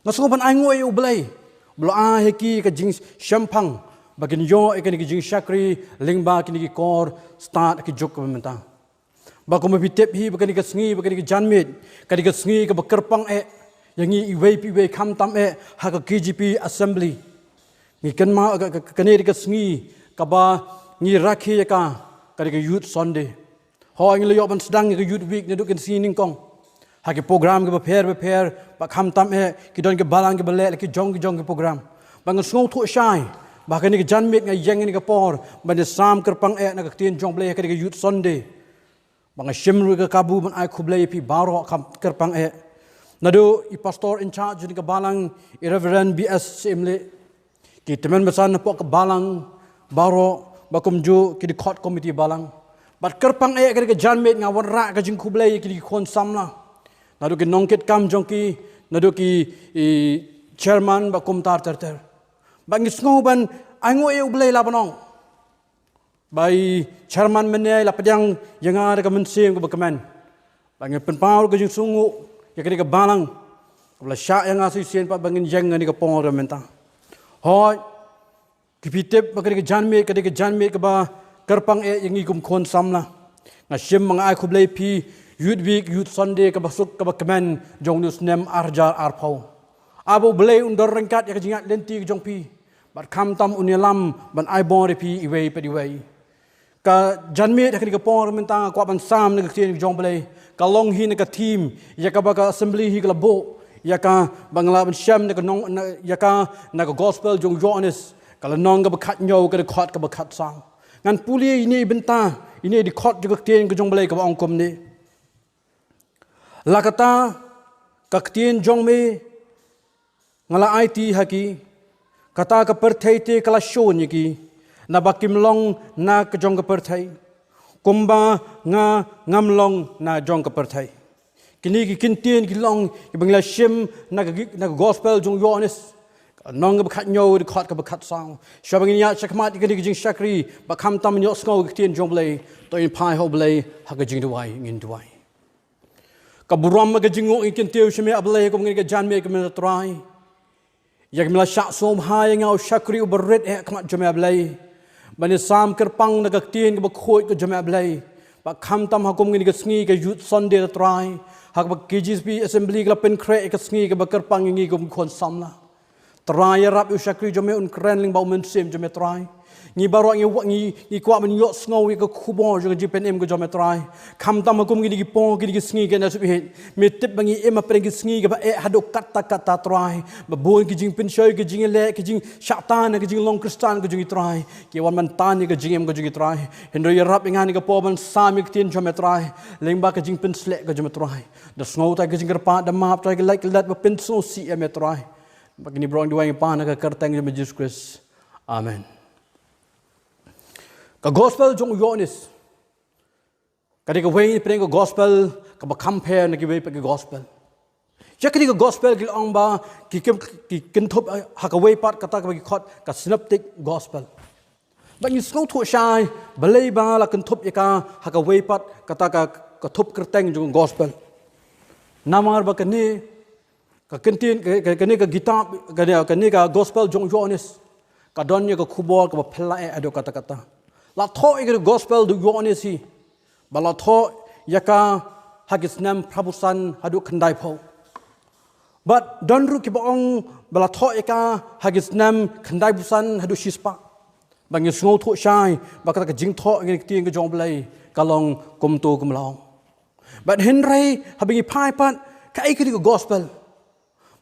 Nga sngew ban ainguh ïa U Blei ba u la ai ha ki ka jingshemphang ba kin ïoh ïa kane ka jingshakri lyngba kine ki kor stad ha ki juk kaba mynta. Bad kumba phi tip hi ba kane ka sngi, ba kane ka janmiet, kane ka sngi kaba kyrpang eh ïa ngi iwei pa iwei khamtam eh ha ka K J P Assembly. Ngi kynmaw ka, ka, ka, kane ka sngi kaba ngi rakhe ïa ka, kane ka Youth Sunday. Hooid, ngi la ïoh ban sdang ïa ka Youth Week naduh kine ki sngi nyngkong ha ki program kiba pher bapher, bad khamtam eh ki don ki balang kiba leh la ki jong ki jong ki program. Bad nga sngewthuh shai ba ha kane ka janmiet nga ïeng ha kane ka por ban ïasam kyrpang eh na ka ktien jong U Blei ha kane ka Youth Sunday. Bad nga shim ruh ka kabu ban ai khublei ïa phi baroh kham kyrpang eh. Naduh i pastor in charge jong kane ka balang, i Reverend B S Syiemlieh, ki tymmen basan hapoh ka balang baroh, bad kumjuh ki dkhot komiti balang. Bad kyrpang eh ha kane ka janmiet nga wanrah ka jingkhublei ïa kine ki khun samla, naduh ki nongkitkam jong ki, naduh ki, i, chairman bad kumta ter ter. Bad ngi sngew ban ainguh ïa U Blei, la ban ong ba i chairman mynne i la pdiang ïa nga da ka mynsiem kaba kmen. Bad ngi pynpaw ka jingsngewnguh ïa kane ka balang kaba la shah ïa nga shisien pat ba ngin ïeng ha kane ka por mynta. Hooid, ki, phi tip ba kane ka janmiet ka dei ka janmiet kaba kyrpang eh ïa ngi kum khun samla. Nga shim ba nga ai khublei ïa phi, Youth Week, Youth Sunday kaba suk kaba kmen jong une u snem arhajar arphew. Ai ba U Blei un don ryngkat ïa ka jingïaid lynti ka jong phi bad khamtam un ïalam ban ai bor ïa phi iwei pa iwei. Ka janmiet ha kane ka por mynta nga kwah ban sam na ka ktien jong U Blei, ka long hi na ka theme ïa kaba ka assembly hi ka la buh ïa ka, ba nga la ban shem na ka nong, na, ïa ka na ka gospel jong u Ïoannis, ka lynnong kaba khathynñiew, ka dkhot kaba khatsaw. Ngan pule ïa ine i bynta, ine i dkhot jong ka ktien ka jong U Blei kaba ong kumne: La kata ka ktien jong me nga la aiti ha ki, kata ka pyrthei te ka la shun ïa ki, naba kim long na ka jong ka pyrthei, kumba nga ngam long na jong ka pyrthei. Kine ki kyntien ki long kiba ngi la shim na ka, na ka gospel jong u Ïoannis, ka lynnong kaba khathynñiew, dkhot kaba khatsaw. Shuwa ba ngin ïaid shakhmat ïa kane ka jingshakri, bad khamtam ban ïohsngew ïa ka ktien jong U Blei, to ngin phai ha U Blei ha ka jingduwai, ngin duwai. Ka burom bad ka jingnguh ngi kyntiew sha me, A Blei, kum ha kane ka janmiet ka mynta, Trai, ïa ka me la shah sngewbha ïa nga u shakri uba rit eh ha khmat jong me, A Blei, ban ïasam kyrpang na ka ktien kaba khuid ka jong me, A Blei. Bad khamtam ha kum ha kane ka sngi ka Youth Sunday, Trai, ha kaba ka K J P Assembly ka la pynkhreh ïa ka sngi kaba kyrpang ïa ngi kum ki khun samla. Trai, ïarap ïa u shakri jong me un kren lyngba u Mynsiem jong me, Trai. Ngi baroh ngi wa-, ngi, ngi kwah ban ïohsngew ïa ka khubor jong ka jingpynim ka jong me, Trai. Khamtam ha kum kine ki por, kine ki sngi, kine ki sngi, me tip ba ngi im ha pdeng ki sngi kiba eh haduh katta katta, Trai. Ba bun ki jingpynshoi, ki jingïaleh, ki jingshah tan ha ka jinglong Khristan ka jong ngi, Trai, ki wan ban tan ïa ka jingim ka jong ngi, Trai. Hynrei ïarap ïa nga ha kane ka por ban sam ïa ka ktien jong me, Trai, lyngba ka jingpynsleh ka jong me, Trai. Da sngewthuh ïa ka jingkyrpad, da map, Trai, ka lait ka lait ba pynsngewsih ïa me, Trai. Bad kine baroh ngi duwai ngi pan ha ka kyrteng jong me Jisu Khrist. Amen. Ka gospel jong u Ïoannis ka dei kawei na pdeng ka gospel kaba kham pher na kiwei pat ki gospel. Ïa kane ka gospel ki la ong ba ki kyn-, ki kynthup ha kawei pat kata kaba ki khot ka synoptic gospel. Bad ngi sngewthuh shai balei ba la kynthup ïa ka ha kawei pat kata ka, ka thup kyrteng jong ka gospel. Namar ba kane ka kyntien, ka, ka, kane ka kitab, kane, kane ka gospel jong u Ïoannis ka don ïa ka khubor kaba phylla eh haduh katta katta. La thoh ïa ka gospel jong u Ïoannis hi Ba la thoh ïa ka ha ki snem phra phew san haduh khyndai phew. Bad don ruh kiba ong ba la thoh ïa ka ha ki snem khyndai phew san haduh shispah. Ba ngi sngewthuh shai ba kata ka jingthoh ïa kine ki ktien ka jong U Blei ka long kumto kum la ong. Bad hynrei haba ngi phai pat, kaei kane ka gospel?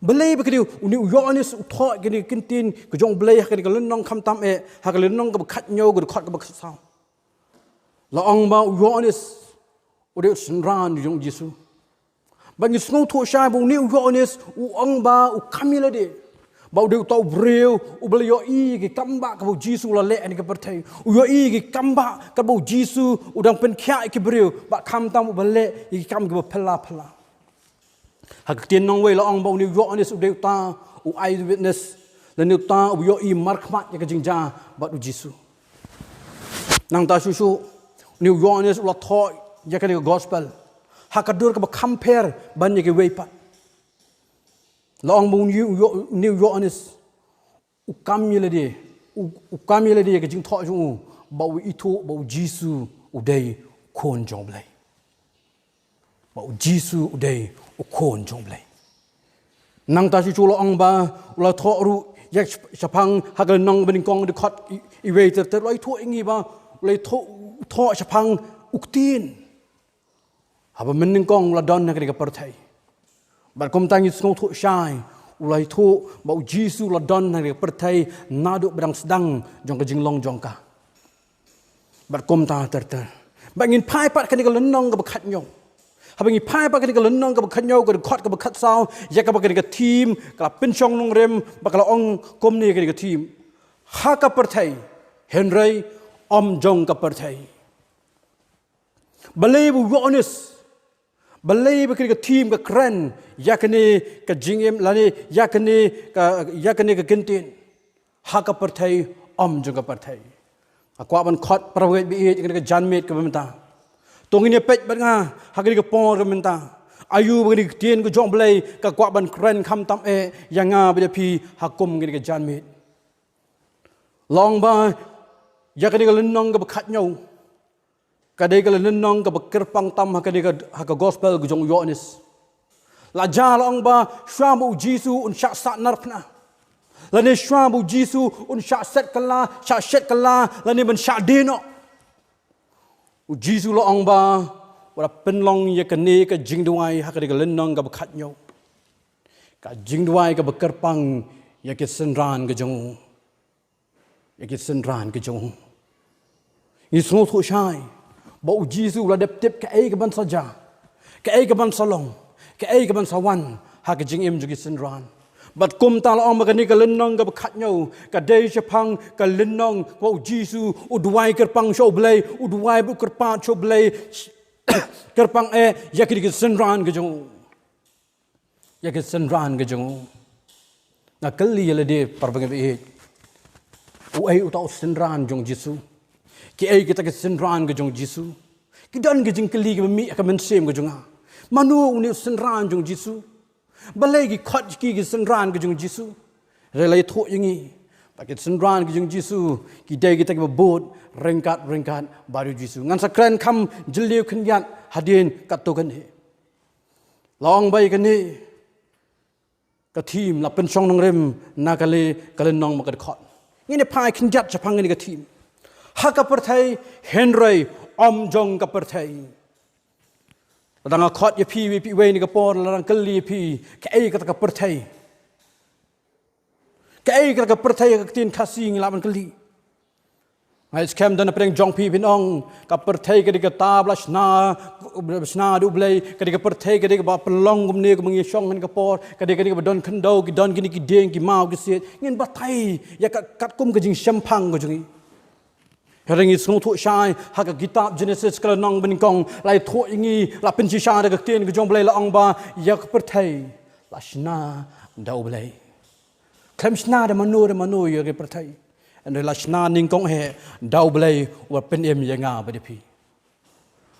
Balei ba kane une u Ïoannis u thoh ïa kine ki ktien ka jong U Blei ha kane ka lynnong khamtam eh, ha ka lynnong kaba khathynñiew, ka dkhot kaba khatsaw? La ong ba u Ïoannis u dei u synran jong U Jisu. Ba ngi sngewthuh shai ba une u Ïoannis u ong ba u kam ïa lade, ba u dei uta u briew uba la ïohi ïa ki kam ba kaba U Jisu u la leh ha kane ka pyrthei. U ïohi ïa ki kam ba kaba U Jisu u dang pynkhiah ïa ki briew, bad khamtam uba leh ïa ki kam kiba phylla phylla. Ha ka ktien nongwei la ong ba une u Ïoannis u dei uta u eyewitness, lane uta uba ïohi markhmat ïa ka jingjia bad U Jisu. Nangta shuh shuh, une u Ïoannis u la thoh ïa kane ka gospel ha ka dur kaba kham pher ban ïa kiwei pat. La ong ba une u Ïo-, une u Ïoannis u kam ïa lade, u, u kam ïa lade ïa ka jingthoh jong u, ba u ithuh ba U Jisu u dei u Khun jong U Blei. Ba U Jisu u dei u Khun jong U Blei. Nangta shuh shuh la ong ba u la thoh ruh ïa shap-, shaphang ha ka lynnong banyngkong, dkhot i, iwei ter ter, u la ithuh ïa ngi ba u la ithuh, u thoh shaphang u ktien. Haba mynnyngkong u la don ha kane ka pyrthei. Bad kumta ngi sngewthuh shai, u la ithuh ba U Jisu u la don ha kane ka pyrthei naduh ba dang sdang jong ka jinglong jong ka. Bad kumta ter ter. Bad ngin phai pat kane ka lynnong kaba khathynñiew. Haba ngi phai pat kane ka lynnong kaba khathynñiew, ka dkhot kaba khatsaw, ïa kaba kane ka theme ka la pynshong nongrim, ba ka la ong kumne kane ka theme: Ha ka pyrthei, hynrei ym jong ka pyrthei. Balei ba u Ïoannis, balei ba kane ka theme ka kren ïa kane ka jingim, lane ïa kane ka, ïa kane ka kyntien: Ha ka pyrthei ym jong ka pyrthei? Nga kwah ban khot para bangeit ba ïeit ha kane ka janmiet kaba mynta. To ngin ïa peit bad nga ha kane ka por kaba mynta, aïu ba kane ka ktien ka jong U Blei ka kwah ban kren khamtam eh ïa nga bad ïa phi ha kum kane ka janmiet. La ong ba ïa kane ka lynnong kaba khathynñiew ka dei ka lynnong kaba kyrpang tam ha kane ka, ha ka gospel ka jong u Ïoannis. La jia la ong ba shuwa ba U Jisu un shah sahnarphna, lane shuwa ba U Jisu un shah set kylla, shah shet kylla, lane ban shah die noh, U Jisu la ong ba u la pynlong ïa kane ka jingduwai ha kane ka lynnong kaba khathynñiew, ka jingduwai kaba kyrpang ïa ki synran ka jong u. Ïa ki synran ka jong u. Ngi sngewthuh shai ba U Jisu u la dep tip kaei kaban sa jia, kaei kaban sa long, kaei kaban sa wan ha ka jingim jong ki synran. Bad kumta la ong ba kane ka lynnong kaba khathynñiew ka dei shaphang ka lynnong ba U Jisu u duwai kyrpang sha U Blei, u duwai bad u kyrpad sha U Blei, kyrpang eh ïa kine ki synran ka jong u. Ïa ki synran ka jong u. Nga kylli ïa lade para bangeit ba ïeit, uei uta u synran jong U Jisu? Kiei kita ki synran ka jong U Jisu? Ki don ki jingkylli kiba mih ha ka mynsiem ka jong nga. Mano une u synran jong U Jisu? Balei ki khot ki, ki synran ka jong U Jisu? Hynrei la ïathuh ïa ngi ba ki synran ka jong U Jisu ki dei kita kiba bud ryngkat ryngkat bad U Jisu. Ngan sa kren kham jylliew khyndiat hadien katto katne. La ong ba ïa kane ka theme la pynshong nongrim na ka lei, ka lynnong bad ka dkhot. Ngin ïa phai khyndiat shaphang kane ka theme. Ha ka pyrthei hynrei ym jong ka pyrthei. Lada nga khot ïa phi, ïa phi iwei na ka por, lada nga kylli ïa phi, kaei kata ka pyrthei? Kaei kata ka pyrthei ha ka ktien Khasi, ngi lah ban kylli. Nga ngeit skhem don na pdeng jong phi phin ong, ka pyrthei ka dei kata ba la shna, ba la shna da U Blei, ka dei ka pyrthei ka dei kaba pynlong kumne kumba ngi shong ha kane ka por, ka dei ka dei kaba don khyndew, ki don kine ki dieng, ki maw, ki siej. Ngin batai ïa ka katkum ka jingshemphang ka jong ngi. Hynrei ngi sngewthuh shai ha ka kitab Jenesis ka lynnong banyngkong, la ïathuh ïa ngi, la pynshisha da ka ktien ka jong U Blei, la ong ba ïa ka pyrthei la shna da U Blei. Khlem shna da mano da mano ïa ka pyrthei. Hynrei la shna nyngkong eh da U Blei uba pynim ïa nga bad ïa phi.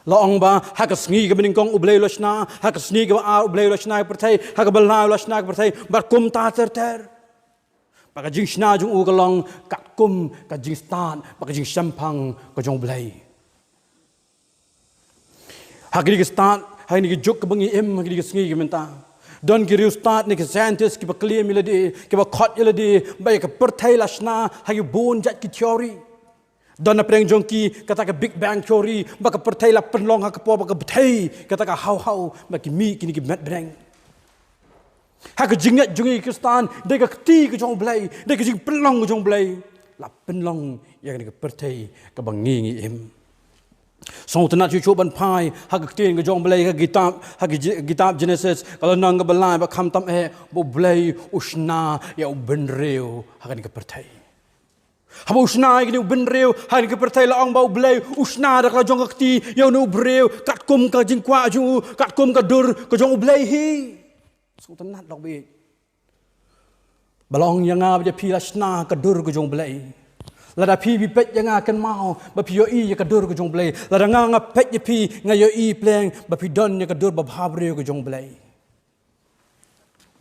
La ong ba ha ka sngi kaba nyngkong U Blei u la shna, ha ka sngi kaba ar U Blei u la shna ïa ka pyrthei, ha kaba lai u la shna ïa ka pyrthei, bad kumta ter ter. Ba ka jingshna jong u ka long katkum ka jingstad bad ka jingshemphang ka jong U Blei. Ha kine ki stad, ha kine ki juk kiba ngi im, ha kine ki sngi ki mynta, don ki riewstad ne ki scientist kiba claim ïa lade, kiba khot ïa lade ba ïa ka pyrthei la shna ha ki bun jait ki theory. Don na pdeng jong ki kata ka Big Bang Theory, ba ka pyrthei la pynlong ha ka por ba ka pyrthei kata ka haw haw, ba ki mih kine ki met bneng. Ha ka jingngeit jong ngi Khristan, dei ka kti ka jong U Blei, dei ka jingpynlong ka jong U Blei la pynlong ïa kane ka pyrthei kaba ngi ngi im. Sngewtynnat shuh shuh ban phai ha ka ktien ka jong U Blei, ha ka kitab, ha ka ji-, kitab Genesis, ka lynnong kaba lai, ba khamtam eh ba U Blei u shna ïa u bynriew ha kane ka pyrthei. Haba u shna ïa kane u bynriew ha kane ka pyrthei, la ong ba U Blei u shna da ka la jong ka kti ïa une u briew katkum ka jingkwah jong u, katkum ka dur ka jong U Blei hi. Sngewtynnat lok bit. Ba la ong ïa nga bad ïa phi la shna ka dur ka jong U Blei. Lada phi phi peit ïa nga kynmaw ba phi ïohi ïa ka dur ka jong U Blei. Lada nga nga peit ïa phi nga ïohi pleng ba phi don ïa ka dur babha briew ka jong U Blei.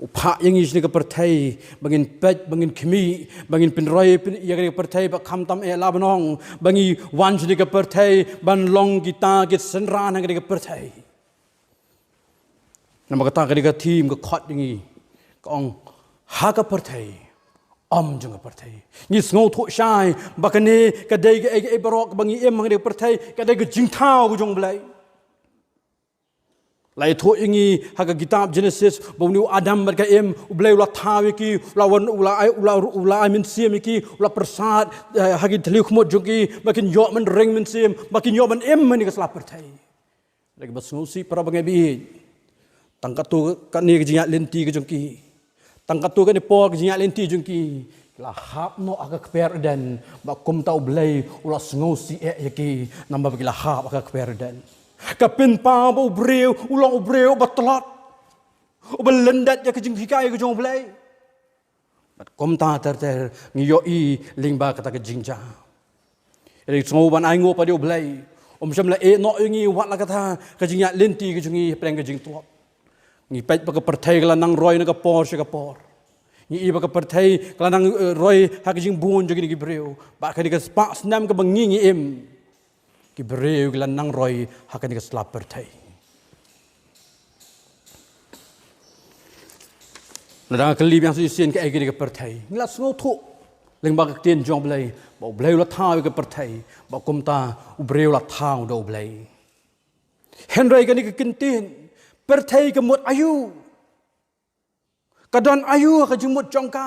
U phah ïa ngi shane ka pyrthei ba ngin peit, ba ngin khmih, ba ngin pynroi pyn ïa kane ka pyrthei, ba khamtam eh la ban ong ba ngi wan shane ka pyrthei ban long kita ki synran ha kane ka pyrthei. Namar kata kane ka theme ka khot ïa ngi, ka ong ha ka pyrthei, ym jong ka pyrthei. Ngi sngewthuh shai ba kane ka dei kaei kaei baroh kaba ngi im ha kane ka pyrthei ka dei ka jingthaw ka jong U Blei. La ïathuh ïa ngi ha ka kitab Genesis ba une u Adam bad ka Im, U Blei u la thaw ïa ki, u la wan, u la ai, u la, u la ai mynsiem ïa ki, u la pyrsad, eh, ha ki thliew khmut jong ki, ba kin ïoh ban ring mynsiem, ba kin ïoh ban im ha kane ka sla pyrthei. Lada kiba sngewsih para bangeit baieit, tang katto katne ka jingïaid lynti ka jong ki, tang katto katne por ka jingïaid lynti jong ki, ki la hap noh ha ka kper Eden, ba kumta U Blei u la sngewsih eh ïa ki, namar ba ki la hap ha ka kper Eden. Ka pynpaw ba u briew u long u briew uba tlot, uba lyndet ïa ka jinghikai ka jong U Blei. Bad kumta ter ter ngi ïohi lyngba kata ka jingjia. Ïa ngi sngew ban ainguh pat ïa U Blei, um shym la ïeh noh ïa ngi wat la kata ka jingïaid lynti ka jong ngi hapdeng ka jingtlot. Ngi peit ba ka pyrthei ka la nang roi na ka por sha ka por. Ngi i ba ka pyrthei ka la nang, eh, roi ha ka jingbun jong kine ki briew. Bad kane ka spah snem kaba ngi ngi im, ki briew ki la nang roi ha kane ka sla pyrthei. Lada nga kylli biang shisien kaei kane ka pyrthei, ngi la sngewthuh lyngba ka ktien jong U Blei ba U Blei u la thaw ïa ka pyrthei, ba kumta u briew u la thaw da U Blei. Hynrei kane ka kyntien pyrthei ka mut aïu? Ka don aïu ha ka jingmut jong ka?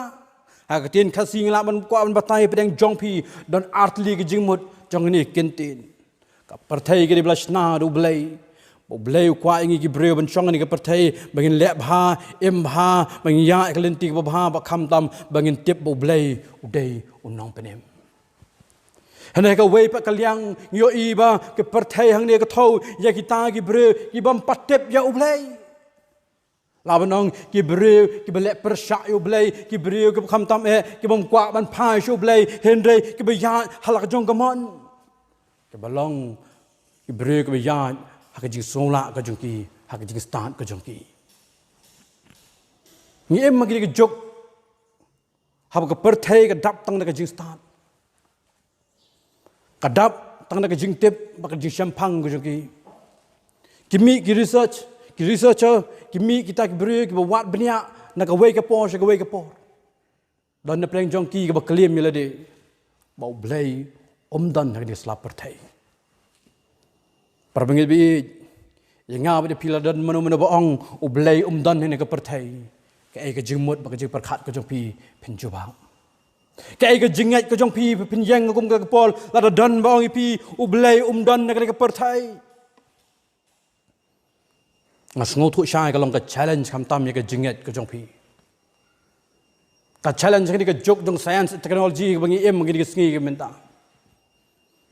Ha ka ktien Khasi ngi lah ban kwah ban batai hapdeng jong phi, don artylli ka jingmut jong kane ka kyntien. Ka pyrthei ka dei ba la shna da U Blei. Ba U Blei u kwah ïa ngi ki briew ban shong ha kane ka pyrthei ba ngin leh bha, im bha, ba ngin ïaid ka lynti kaba bha, ba khamtam ba ngin tip ba U Blei u dei u nongpynim. Hynrei ha kawei pat ka liang ngi ïohi ba ka pyrthei hangne ka thew ïa kita ki briew ki bym pat tip ïa U Blei. Lah ban ong ki briew kiba leh pyrshah ïa U Blei, ki briew kiba khamtam eh ki bym kwah ban phai sha U Blei, hynrei kiba ïaid ha la ka jong ka mon. Kiba long ki briew kiba ïaid ha ka jingsngewlah ka jong ki, ha ka jingstad ka jong ki. Ngi im ha kine ki juk haba ka pyrthei ka dap tang da ka jingstad. Ka dap tang da ka jingtip bad ka jingshemphang ka jong ki. Ki mih ki research, ki researcher, ki mih kita ki briew kiba wad bniah na kawei ka por sha kawei ka por. Don na pdeng jong ki kiba claim ïa lade ba U Blei um don ha kane ka sla pyrthei. Para bangeit baieit, ïa nga bad ïa phi, lada don mano mano ba ong U Blei um don ha kane ka pyrthei, kaei ka jingmut bad ka jingpyrkhat ka jong phi phin jubab? Kaei ka jingngeit ka jong phi, phin ïeng kum ka Paul, lada don ba ong ïa phi U Blei um don ha kane ka pyrthei? Nga sngewthuh shai ka long ka challenge khamtam ïa ka jingngeit ka jong phi. Ka challenge kane ka juk jong science and technology kaba ngi im kine ki sngi ki mynta.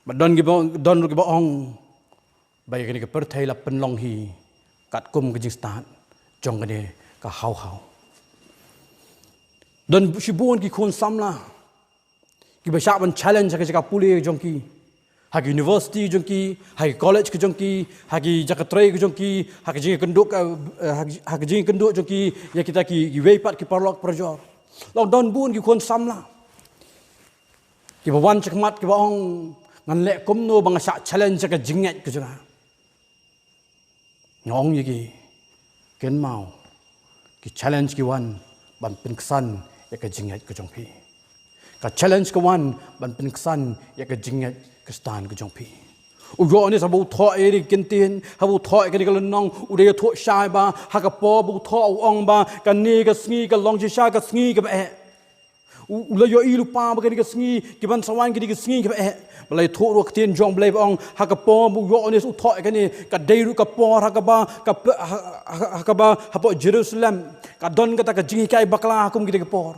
Ba don kiba, don kiba ong ba ïa kane ka pyrthei la pynlong hi katkum ka jingstad jong kane ka haw haw. Don shibun ki khun samla kiba shah ban challenge ha ka jaka pule jong ki, ha ka university jong ki, ha ka college ka jong ki, ha ka jaka trei ka jong ki, ha ka jingkynduh ka, eh, ha ka, ha ka jingkynduh jong ki ïa kita ki, kiwei pat ki paralok parajor. Long don bun ki khun samla kiba wan shakhmat kiba ong, ngan leh kumno ba nga shah challenge ha ka jingngeit ka jong nga. Nga ong ïa ki, kynmaw, ki challenge ki wan ban pynksan ïa ka jingngeit ka jong phi. Ka challenge ka wan ban pynksan ïa ka jingngeit Khristan ka jong phi. U Ïoannis haba u thoh ïa kane ka ktien, haba u thoh ïa kane ka lynnong, u dei ïathuh shai ba ha ka por ba u thoh u ong ba kane ka sngi ka long shisha ka sngi kaba eh. U, u la ïohi lypa ba kane ka sngi, ki ban sa wan kane ka sngi kaba eh. Ba la ïathuh ruh ka ktien jong U Blei ba ong ha ka por ba u Ïoannis u thoh ïa kane, ka dei ruh ka por ha kaba, ka pe-, ha, ha, ha kaba hapoh Jerusalem ka don kata ka jinghikai bakla ha kum kata ka por.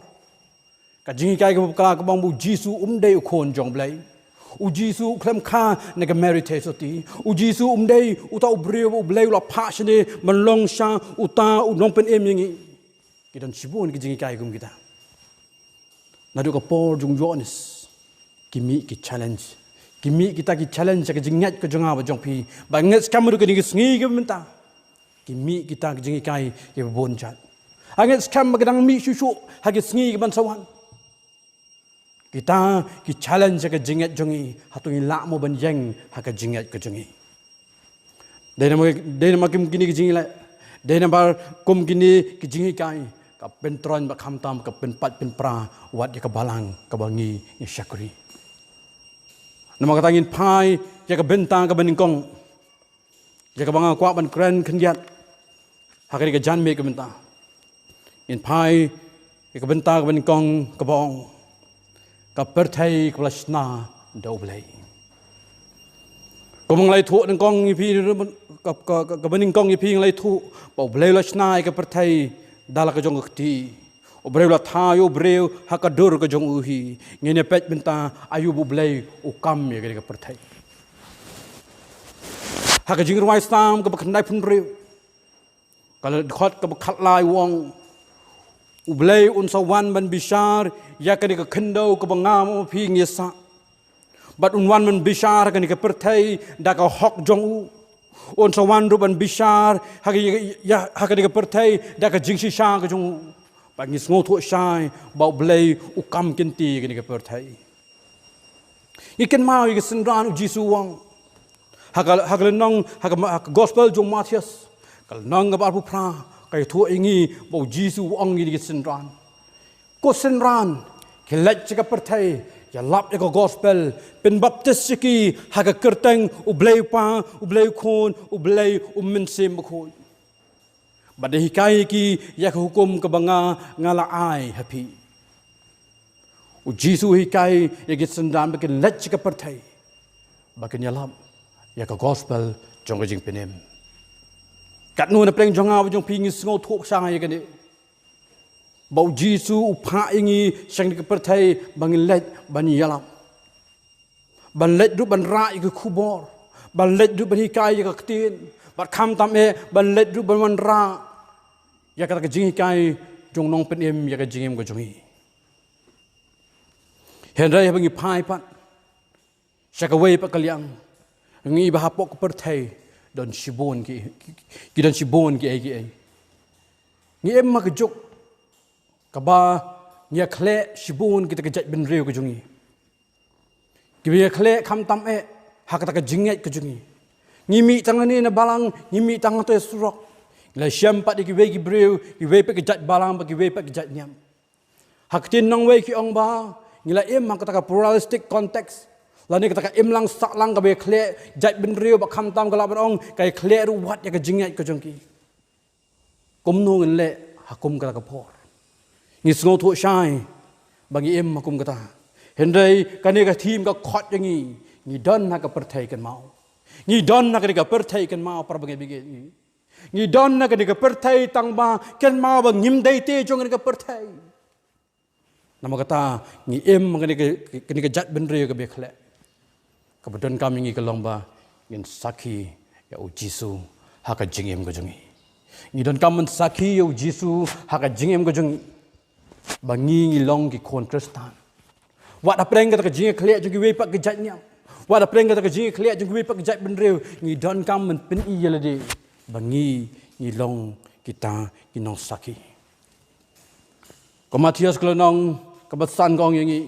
Ka jinghikai kaba bakla kaba ong ba u Jisu um dei u Khun jong U Blei. U Jisu u khlem kha na ka Mary Theisotti. U Jisu um dei uta u briew ba U Blei u la phah shane ban long shisha uta u nongpynim ïa ngi. Ki don shibun ki jinghikai kum kita. Naduh ka por jong u Ïoannis ki mih ki challenge. Ki mih kita ki challenge ha ka jingngeit ka jong nga bad jong phi. Ba ngeit skhem ruh kane ka sngi kaba mynta ki mih kita ki jinghikai kiba bun jait. Nga ngeit skhem ba ka dang mih shuh shuh ha ki sngi ki ban sa wan. Kita ki challenge ha ka jingngeit jong ngi, hato ngi lah mo ban ïeng ha ka jingngeit ka jong ngi. Dei namar, dei namar kum kine ki jingïaleh, dei namar kum kine ki jinghikai, ka pyntroiñ bad khamtam ka pynpait pynpra wat ïa ka balang kaba ngi, ngi shakri. Namar kata ngin phai ïa ka bynta kaba nyngkong ïa kaba nga kwah ban kren khyndiat ha kane ka janmiet ka bynta. Ngin phai ïa ka bynta kaba nyngkong kaba ong, ka pyrthei kaba la shna da U Blei. Kumba nga la ïathuh nyngkong ïa phi, ka, ka, ka, kaba nyngkong ïa phi nga la ïathuh ba U Blei u la shna ïa ka pyrthei da la ka jong ka kti. U briew la thaw ïa u briew ha ka dur ka jong u hi. Ngin ïa peit mynta aïu ba U Blei u kam ïa kane ka pyrthei. Ha ka Jingrwai Salm kaba khyndaiphew hynriew, ka dkhot kaba khatlai u ong, U Blei un sa wan ban bishar ïa kane ka khyndew kaba nga bad phi ngi sah. Bad un wan ban bishar ha kane ka pyrthei da ka hok jong u. Un sa wan ruh ban bishar ha ka, ïa, ha kane ka pyrthei da ka jingshisha ka jong u. Bad ngi sngewthuh shai ba U Blei u kam kynti ïa kane ka pyrthei. Ngi kynmaw ïa ka synran, u Jisu u ong ha ka, ha ka lynnong, ha ka, ha ka gospel jong u Mathaios, ka lynnong kaba arphew phra, ka ïathuh ïa ngi ba u Jisu u ong ïa kane ka synran. Ko synran, khie leit sha ka pyrthei, ïalap ïa ka gospel, pynbaptis ïa ki ha ka kyrteng U Blei U Kpa, U Blei U Khun, U Blei U Mynsiem Bakhuid. Bad hikai ïa ki ïa ka hukum kaba nga, nga la ai ha phi. U Jisu u hikai ïa ki synran ba kin leit sha ka pyrthei, ba kin ïalap ïa ka gospel jong ka jingpynim. Katno na pdeng jong nga bad jong phi ngi sngewthuh shai ïa kane, ba u Jisu u phah ïa ngi sha kane ka pyrthei ba ngin leit ban ïalap, ban leit ruh ban rah ïa ka khubor, ban leit ruh ban hikai ïa ka ktien, bad khamtam eh ban leit ruh ban wanrah ïa kata ka jinghikai jong u nongpynim ïa ka jingim ka jong ngi. Hynrei haba ngi phai pat sha kawei pat ka liang, ngi ïohi ba hapoh ka pyrthei don shibun ki, ki, ki don shibun kiei kiei. Ngi im ha ka juk kaba ngi ïakhleh shibun kita ki jaitbynriew ki jong ngi. Kiba ïakhleh khamtam eh ha kata ka jingngeit ka jong ngi. Ngi mih tang hangne na balang, ngi mih tang hato surok, ngi la shem pat ïa kiwei ki briew, kiwei pat ki jait balang bad kiwei pat ki jait niam. Ha ka ktien nongwei ki ong ba ngi la im ha kata ka pluralistic context, lane kata ka imlang sahlang kaba ïakhleh jaitbynriew, bad khamtam ka lah ban ong ka ïakhleh ruh wat ïa ka jingngeit ka jong ki. Kumno ngin leh ha kum kata ka por? Ngi sngewthuh shai ba ngi im ha kum kata. Hynrei kane ka theme ka khot ïa ngi, ngi don ha ka pyrthei kynmaw. Ngi don ha kane ka pyrthei kynmaw, para bangeit, bangeit ngi. Ngi don ha kane ka pyrthei tang ba kynmaw ba ngim dei te jong kane ka pyrthei. Namar kata ngi im ha kane ka, kane ka jaitbynriew kaba ïakhleh. Kaba donkam ïa ngi ka long ba ngin sakhi ïa u Jisu ha ka jingim ka jong ngi. Ngi donkam ban sakhi ïa u Jisu ha ka jingim ka jong ngi, ba ngi, ngi long ki khun Khristan. Wat hapdeng kata ka jingïakhleh jong kiwei pat ki jait niam, wat hapdeng kata ka jingïakhleh jong kiwei pat ki jaitbynriew, ngi donkam ban pyni ïa lade ba ngi, ngi long kita ki nongsakhi. Ko Mathaios ka lynnong kaba san ka ong ïa ngi,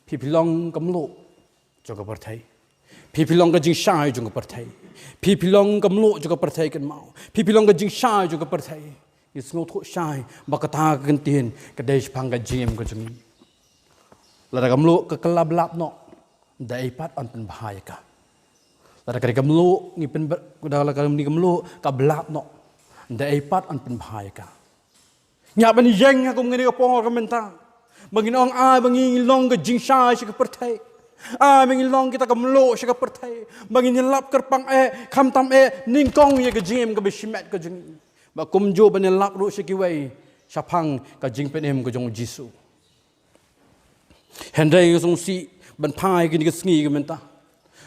phi, phi long ka mluh jong ka pyrthei. Phi, phi long ka jingshai jong ka pyrthei. Phi phi long ka mluh jong ka pyrthei kynmaw. Phi phi long ka jingshai jong ka pyrthei. Ngi sngewthuh shai ba kata ka kyntien ka dei shaphang ka jingim ka jong ngi. Lada ka mluh ka kylla blap noh, da ei pat yn pynbha ïa ka. Lada ka dei ka mluh ngi pyn, lada ka dei ka mluh ka blap noh, da ei pat yn pynbha ïa ka. Ngi hap ban ïeng ha kum kane ka por ka mynta. Ba ngin ong ai ba ngi long ka jingshai sha ka pyrthei. Ai ba ngi long kita ka mluh sha ka pyrthei. Ba ngin ïalap kyrpang eh, khamtam eh, nyngkong ïa ka jingim kaba shimet ka jong ngi. Ba kumjuh ban ïalap ruh sha kiwei shaphang ka jingpynim ka jong u Jisu. Hynrei nga sngewsih ban phai kine ki sngi ki mynta.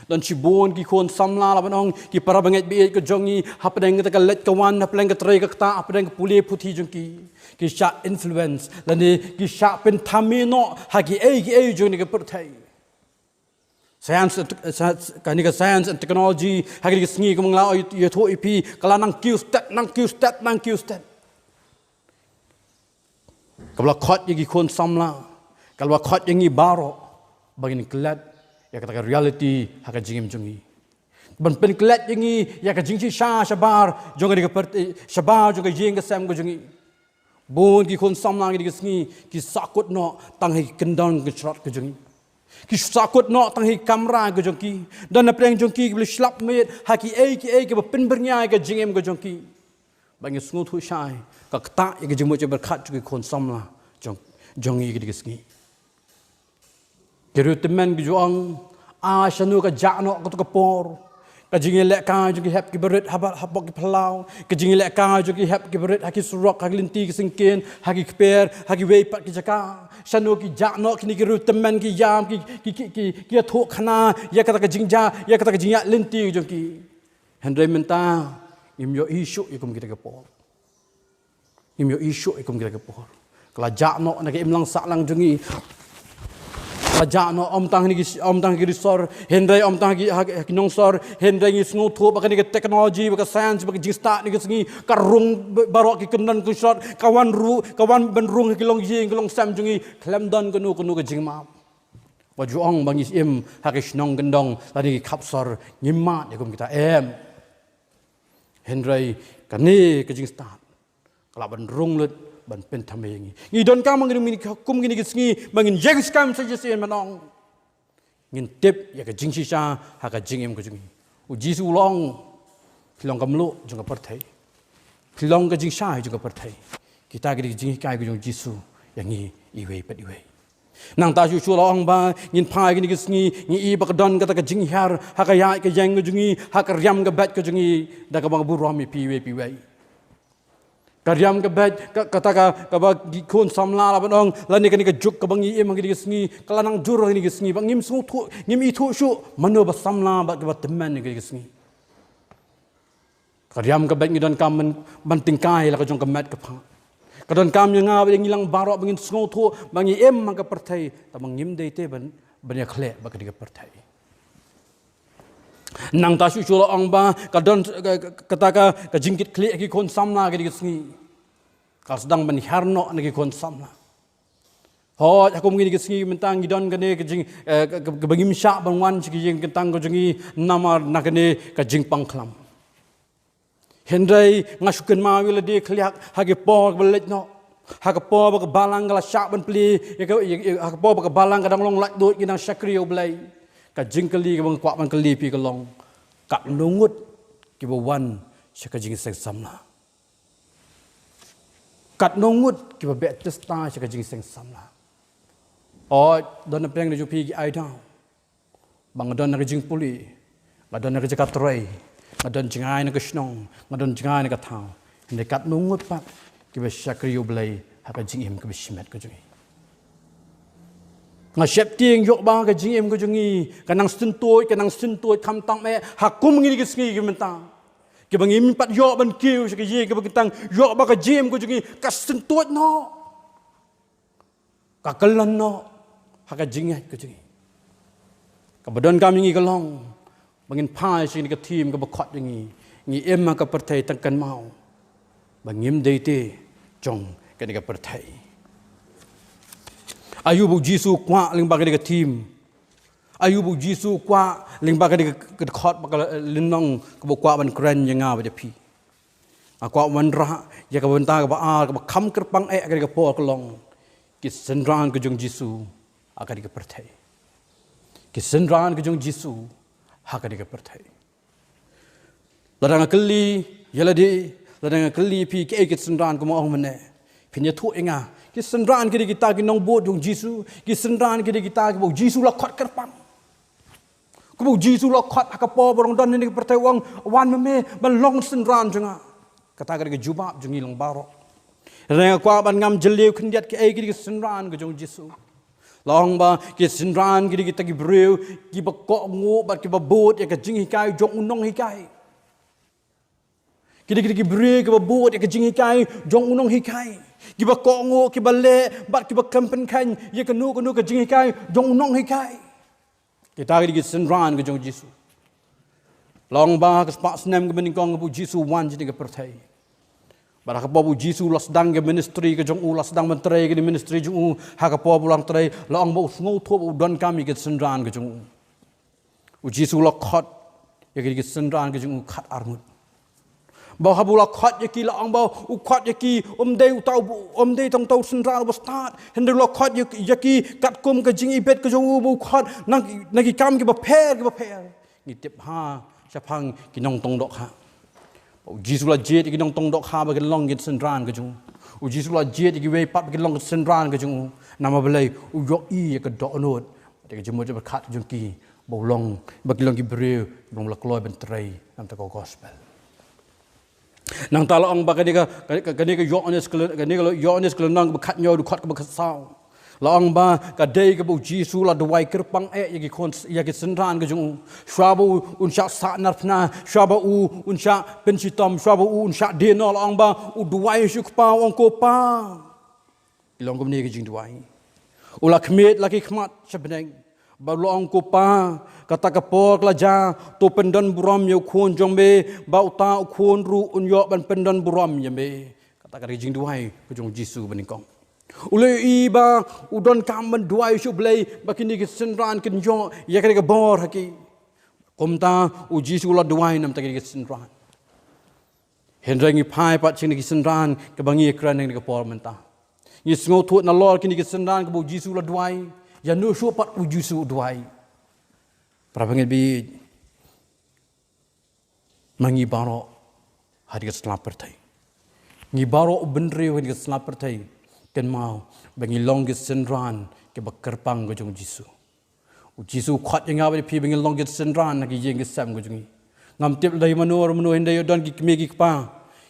Don shibun ki khun samla lah ban ong ki para bangeit baieit ka jong ngi hapdeng kata ka leit ka wan, hapdeng ka trei ka ktah, hapdeng ka pule puthi jong ki. Ki shah influence lane ki shah pynthame noh ha kiei kiei jong kane ka pyrthei. Science, and tech- science, kane ka science and technology ha kine ki sngi kumba nga la ïathuh ïa phi ka la nang kiew stet, nang kiew stet, nang kiew stet. Kaba la khot ïa ki khun samla, kaba la khot ïa ngi baroh ba ngin klet ïa kata ka reality ha ka jingim jong ngi. Ban pynklet ïa ngi ïa ka jingshisha shabar jong ka, shabar jong ka ïing ka sem ka jong ngi. Bun ki khun samla kine ki sngi ki sahkut noh tang ha ki kyndon kynshrot ka jong ngi. Ki sahkut noh tang ha ki kamra ka jong ki. Don napdeng jong ki kiba la shlap miet ha kiei kiei kiba pynbyrngia ïa ka jingim ka jong ki. Ba ngi sngewthuh shai ka ktah ïa ka jingmut jingpyrkhat jong ki khun samla jong, jong ngi kine ki sngi. Ki riewtymmen ki ju ong, a shano ka jah noh kato ka por. Ka jingïalehkai jong ki hep kiba rit hapoh, hapoh ki phyllaw. Ka jingïalehkai jong ki hep kiba rit ha ki surok, ha ki lynti ki syngkien, ha ki kper, ha kiwei pat ki jaka. Shano ki jah noh kine ki riewtymmen ki ïam, ki, ki, ki, ki, ki ïathuh khana ïa kata ka jingjah, ïa kata ka jingïaid lynti jong ki. Hynrei mynta ngim ïohi shuh ïa kum kita ki por. Ngim ïohi shuh ïa kum kita ki por. Ka la jah noh na ka imlang sahlang jong ngi. Ka la jah noh ym tang ha kine ki, ym tang ha ki ri sor, hynrei ym tang ha ki, ha ki nongsor, hynrei ngi sngewthuh ba kane ka technology, ba ka science, ba ka jingstad kine ki sngi ka rung baroh ki kyndon kynshrot, ka wan ruh, ka wan ban rung ha ki longïing ki longsem jong ngi khlem don kano kano ka jingmap. Wat ju ong ba ngi im ha ki shnong kyndong lane ki khap sor, ngim mad ïa kum kita, em. Hynrei kane ka jingstad ka lah ban rung lut ban pynthame ïa ngi. Ngi donkam ba ngin, kum kine ki sngi ba ngin ïeng skhem sa shisien ban ong ngin tip ïa ka jingshisha ha ka jingim ka jong ngi. U Jisu u la ong, phi long ka mluh jong ka pyrthei, phi long ka jingshai jong ka pyrthei. Kita ki dei ki jinghikai ka jong u Jisu ïa ngi iwei pat iwei. Nangta shuh shuh la ong ba ngin phai kine ki sngi, ngi i ba ka don kata ka jinghiar ha ka ïaid ka ïeng ka jong ngi, ha ka riam ka beit ka jong ngi, da kaba nga burom ïa phi iwei pa iwei. Ka riam ka beit, ka, kata ka, kaba ki khun samla lah ban ong, lane kane ka juk kaba ngi im ha kine ki sngi, ka la nang jur ha kine ki sngi, ba ngim sngewthuh, ngim ithuh shuh mano ba samla bad kaba tymmen ha kine ki sngi. Ka riam ka beit ngi donkam ban, ban tyngkai la ka jong ka met ka phad. Ka donkam ïa nga bad ïa ngi lang baroh ba ngin sngewthuh ba ngi im ha ka pyrthei, tangba ngim dei te ban, ban ïakhleh bad kane ka pyrthei. Nangta shuh shuh la ong ba ka don ka, ka, kata ka, ka jingkitkhlieh ha ki khun samla ha kine ki sngi. Ka sdang ban hiar noh na ki khun samla. Hooid, ha kum kine ki sngi mynta ngi don kane ka jing, eh, ka, ka, kaba ngim shah ban wan sha ki ïing ki tang ka jong ngi namar na kane ka jingpang khlam. Hynrei nga shu kynmaw ïa lade khlieh ha ki por kaba leit noh, ha ka por ba ka balang ka la shah ban plie, ïa ka, ïa, ïa, ha ka por ba ka balang ka dang long laitluid, ngi dang shakri ïa U Blei. Ka jingkylli kaba nga kwah ban kylli phi ka long, katno ngut kiba wan sha ka jingseng samla? Katno ngut kiba beh tista sha ka jingseng samla? O, don na pdeng na jong phi ki ai daw ba nga don na ka jingpule, nga don na ka jaka trei, nga don jngai na ka shnong, nga don jngai na ka thaw. Hynrei katno ngut pat kiba shakri ïa U Blei ha ka jingim kaba shimet ka jong ngi? Nga sheptieng ïoh ba ka jingim ka jong ngi ka nang syntuid, ka nang syntuid khamtam eh ha kum kine ki sngi ki mynta. Kiba ngim pat ïoh ban kiew sha ka ïing kaba kyntang, ïoh ba ka jingim ka jong ngi ka syntuid noh, ka kyllon noh ha ka jingngeit ka jong ngi. Kaba donkam ïa ngi ka long ba ngin phai sha kane ka theme kaba khot ïa ngi, ngi im ha ka pyrthei, tang kynmaw ba ngim dei te jong kane ka pyrthei. Aïu ba U Jisu u kwah lyngba kane ka theme? Aïu ba u Jisu u kwah lyngba kane ka dkhot bad ka lynnong kaba u kwah ban kren ïa nga bad ïa phi? Nga kwah ban wanrah ïa ka bynta kaba ar kaba kham kyrpang eh ha kane ka por ka long ki synran ka jong u Jisu ha kane ka pyrthei. Ki synran ka jong u Jisu ha kane ka pyrthei. Lada nga kylli ïa lade, lada nga kylli ïa phi, kiei ki synran, kumba ong mynne, phin ïathuh ïa nga, ki synran ki dei kita ki nongbud jong u Jisu. Ki synran ki dei kita kiba u Jisu u la khot kyrpang. Kumba u Jisu u la khot ha ka por ba u dang don ha kane ka pyrthei, u ong, wan ma me ban long synran jong nga. Kata ka dei ka jubab jong ngi lang baroh. Hynrei nga kwah ban ngam jylliew khyndiat kiei ki dei ki synran ka jong u Jisu. La ong ba ki synran ki dei kita ki briew kiba kohnguh bad kiba bud ïa ka jinghikai jong u nonghikai. Ki dei kita ki briew kiba bud ïa ka jinghikai jong u nonghikai, kiba kohnguh, kiba leh bad kiba khlem pynkheiñ ïa kano kano ka jinghikai jong u nonghikai. Kita ki dei ki synran ka jong u Jisu. La ong ba ha ka spah snem kaba nyngkong kaba u Jisu u wan sha kane ka pyrthei, bad ha ka por ba u Jisu u la sdang ka ministry ka jong u, u la sdang ban trei ïa ka ministry jong u, ha ka por ba u la trei, la ong ba u sngewthuh ba u donkam ïa ki synran ka jong u. U Jisu u la khot ïa ki synran ka jong u khatar ngut. Bad haba u la khot ïa ki, la ong ba u khot ïa ki, um dei uta u, um dei tang uta u synran uba stad, hynrei u la khot ïa, ïa ki katkum ka jingibit ka jong u ba u khot. Na ki, na ki kam kiba pher, kiba pher. Ngi tip ha shaphang ki nongtong dohkha. U Jisu u la jied ïa ki nongtong dohkha ba kin long ki synran ka jong u. U Jisu u la jied ïa kiwei pat ba kin long ki synran ka jong u. Namar balei? U ïohi ïa ka dohnud, ïa ka jingmut jingpyrkhat jong ki, ba u long, ba ki long ki briew ba u la kloi ban trei na bynta ka gospel. Nangta la ong ba kane ka, ka, kane ka Ïoannis ka, kane ka Ïoannis ka lynnong kaba khathynñiew, dkhot kaba khatsaw, la ong ba ka dei kaba u Jisu u la duwai kyrpang eh ïa ki khun, ïa ki synran ka jong u. Shuwa ba u, un shah sahnarphna, shuwa ba u, un shah pynshitom, shuwa ba u, un shah die noh, la ong ba u duwai sha u Kpa, u ong, ko Pa. Ki long kumne ki jingduwai. U la khmih la ki khmat sha bneng bad u la ong, ko Pa, kata ka por ka la jia, to pyndon burom ïa u khun jong me, ba uta u khun ruh un ïoh ban pyndon burom ïa me. Kata ka dei ka jingduwai ka jong u Jisu ba nyngkong. U la ïohi ba u donkam ban duwai sha U Blei ba kine ki synran kin ïoh ïa kane ka bor ha ki. Kumta u Jisu u la duwai na bynta kine ki synran. Hynrei ngi phai pat sha kine ki synran kiba ngi ïakren ha kane ka por mynta, ngi sngewthuh nalor kine ki synran kaba u Jisu u la duwai, ïano shuh pat u Jisu u duwai. Para bangeit, bad ma ngi baroh ha kane ka sla pyrthei, ngi baroh u bynriew ha kane ka sla pyrthei, kynmaw ba ngi long ki synran kiba kyrpang ka jong u Jisu. U Jisu u khot ïa nga bad ïa phi ba ngin long ki synran ha ki ïing ki sem ka jong ngi. Ngam tip lada ïa mano mano hynrei don ki kmie ki kpa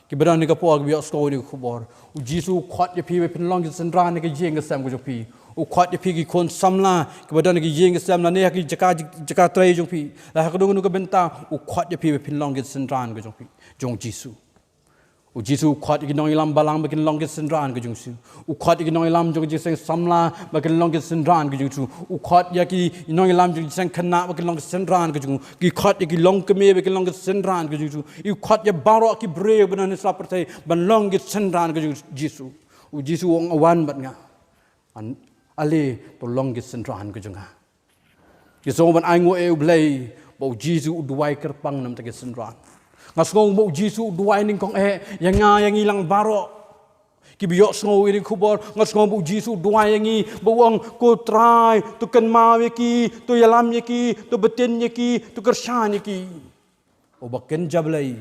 kiba don ha kane ka por kiba ïohsngew ïa kane ka khubor, u Jisu u khot ïa phi ba phin long ki synran ha ki ïing ki sem ka jong phi. U khot ïa phi ki khun samla kiba don ha ki ïing ki sem lane ha ki jaka, jaka trei jong phi, la ha kano kano ka bynta, u khot ïa phi ba phin long ki synran ka jong phi, jong u Jisu. U Jisu u khot ïa ki nongïalam balang ba kin long ki synran ka jong u Jisu. U khot ïa ki nongïalam jong ka jingïaseng samla ba kin long ki synran ka jong u Jisu. U khot ïa ki nongïalam jong ka jingïaseng khynnah ba kin long ki synran ka jong u. Ki khot ïa ki longkmie ba kin long ki synran ka jong u Jisu. U khot ïa baroh ki briew ba na sla pyrthei ban long ki synran ka jong u Jisu. U Jisu u ong, wan bad nga. An, ale to long ki synran ka jong nga. Ngi sngew ban ainguh ïa U Blei ba u Jisu u duwai kyrpang na bynta ki synran. Nga sngew ba u Jisu u duwai nyngkong eh ïa nga ïa ngi lang baroh kiba ïohsngew ïa kane ka khubor. Nga sngew ba u Jisu u duwai ïa ngi ba u ong, ko Trai, to kynmaw ïa ki, to ïalam ïa ki, to btin ïa ki, to kyrshan ïa ki. Uba kynja Blei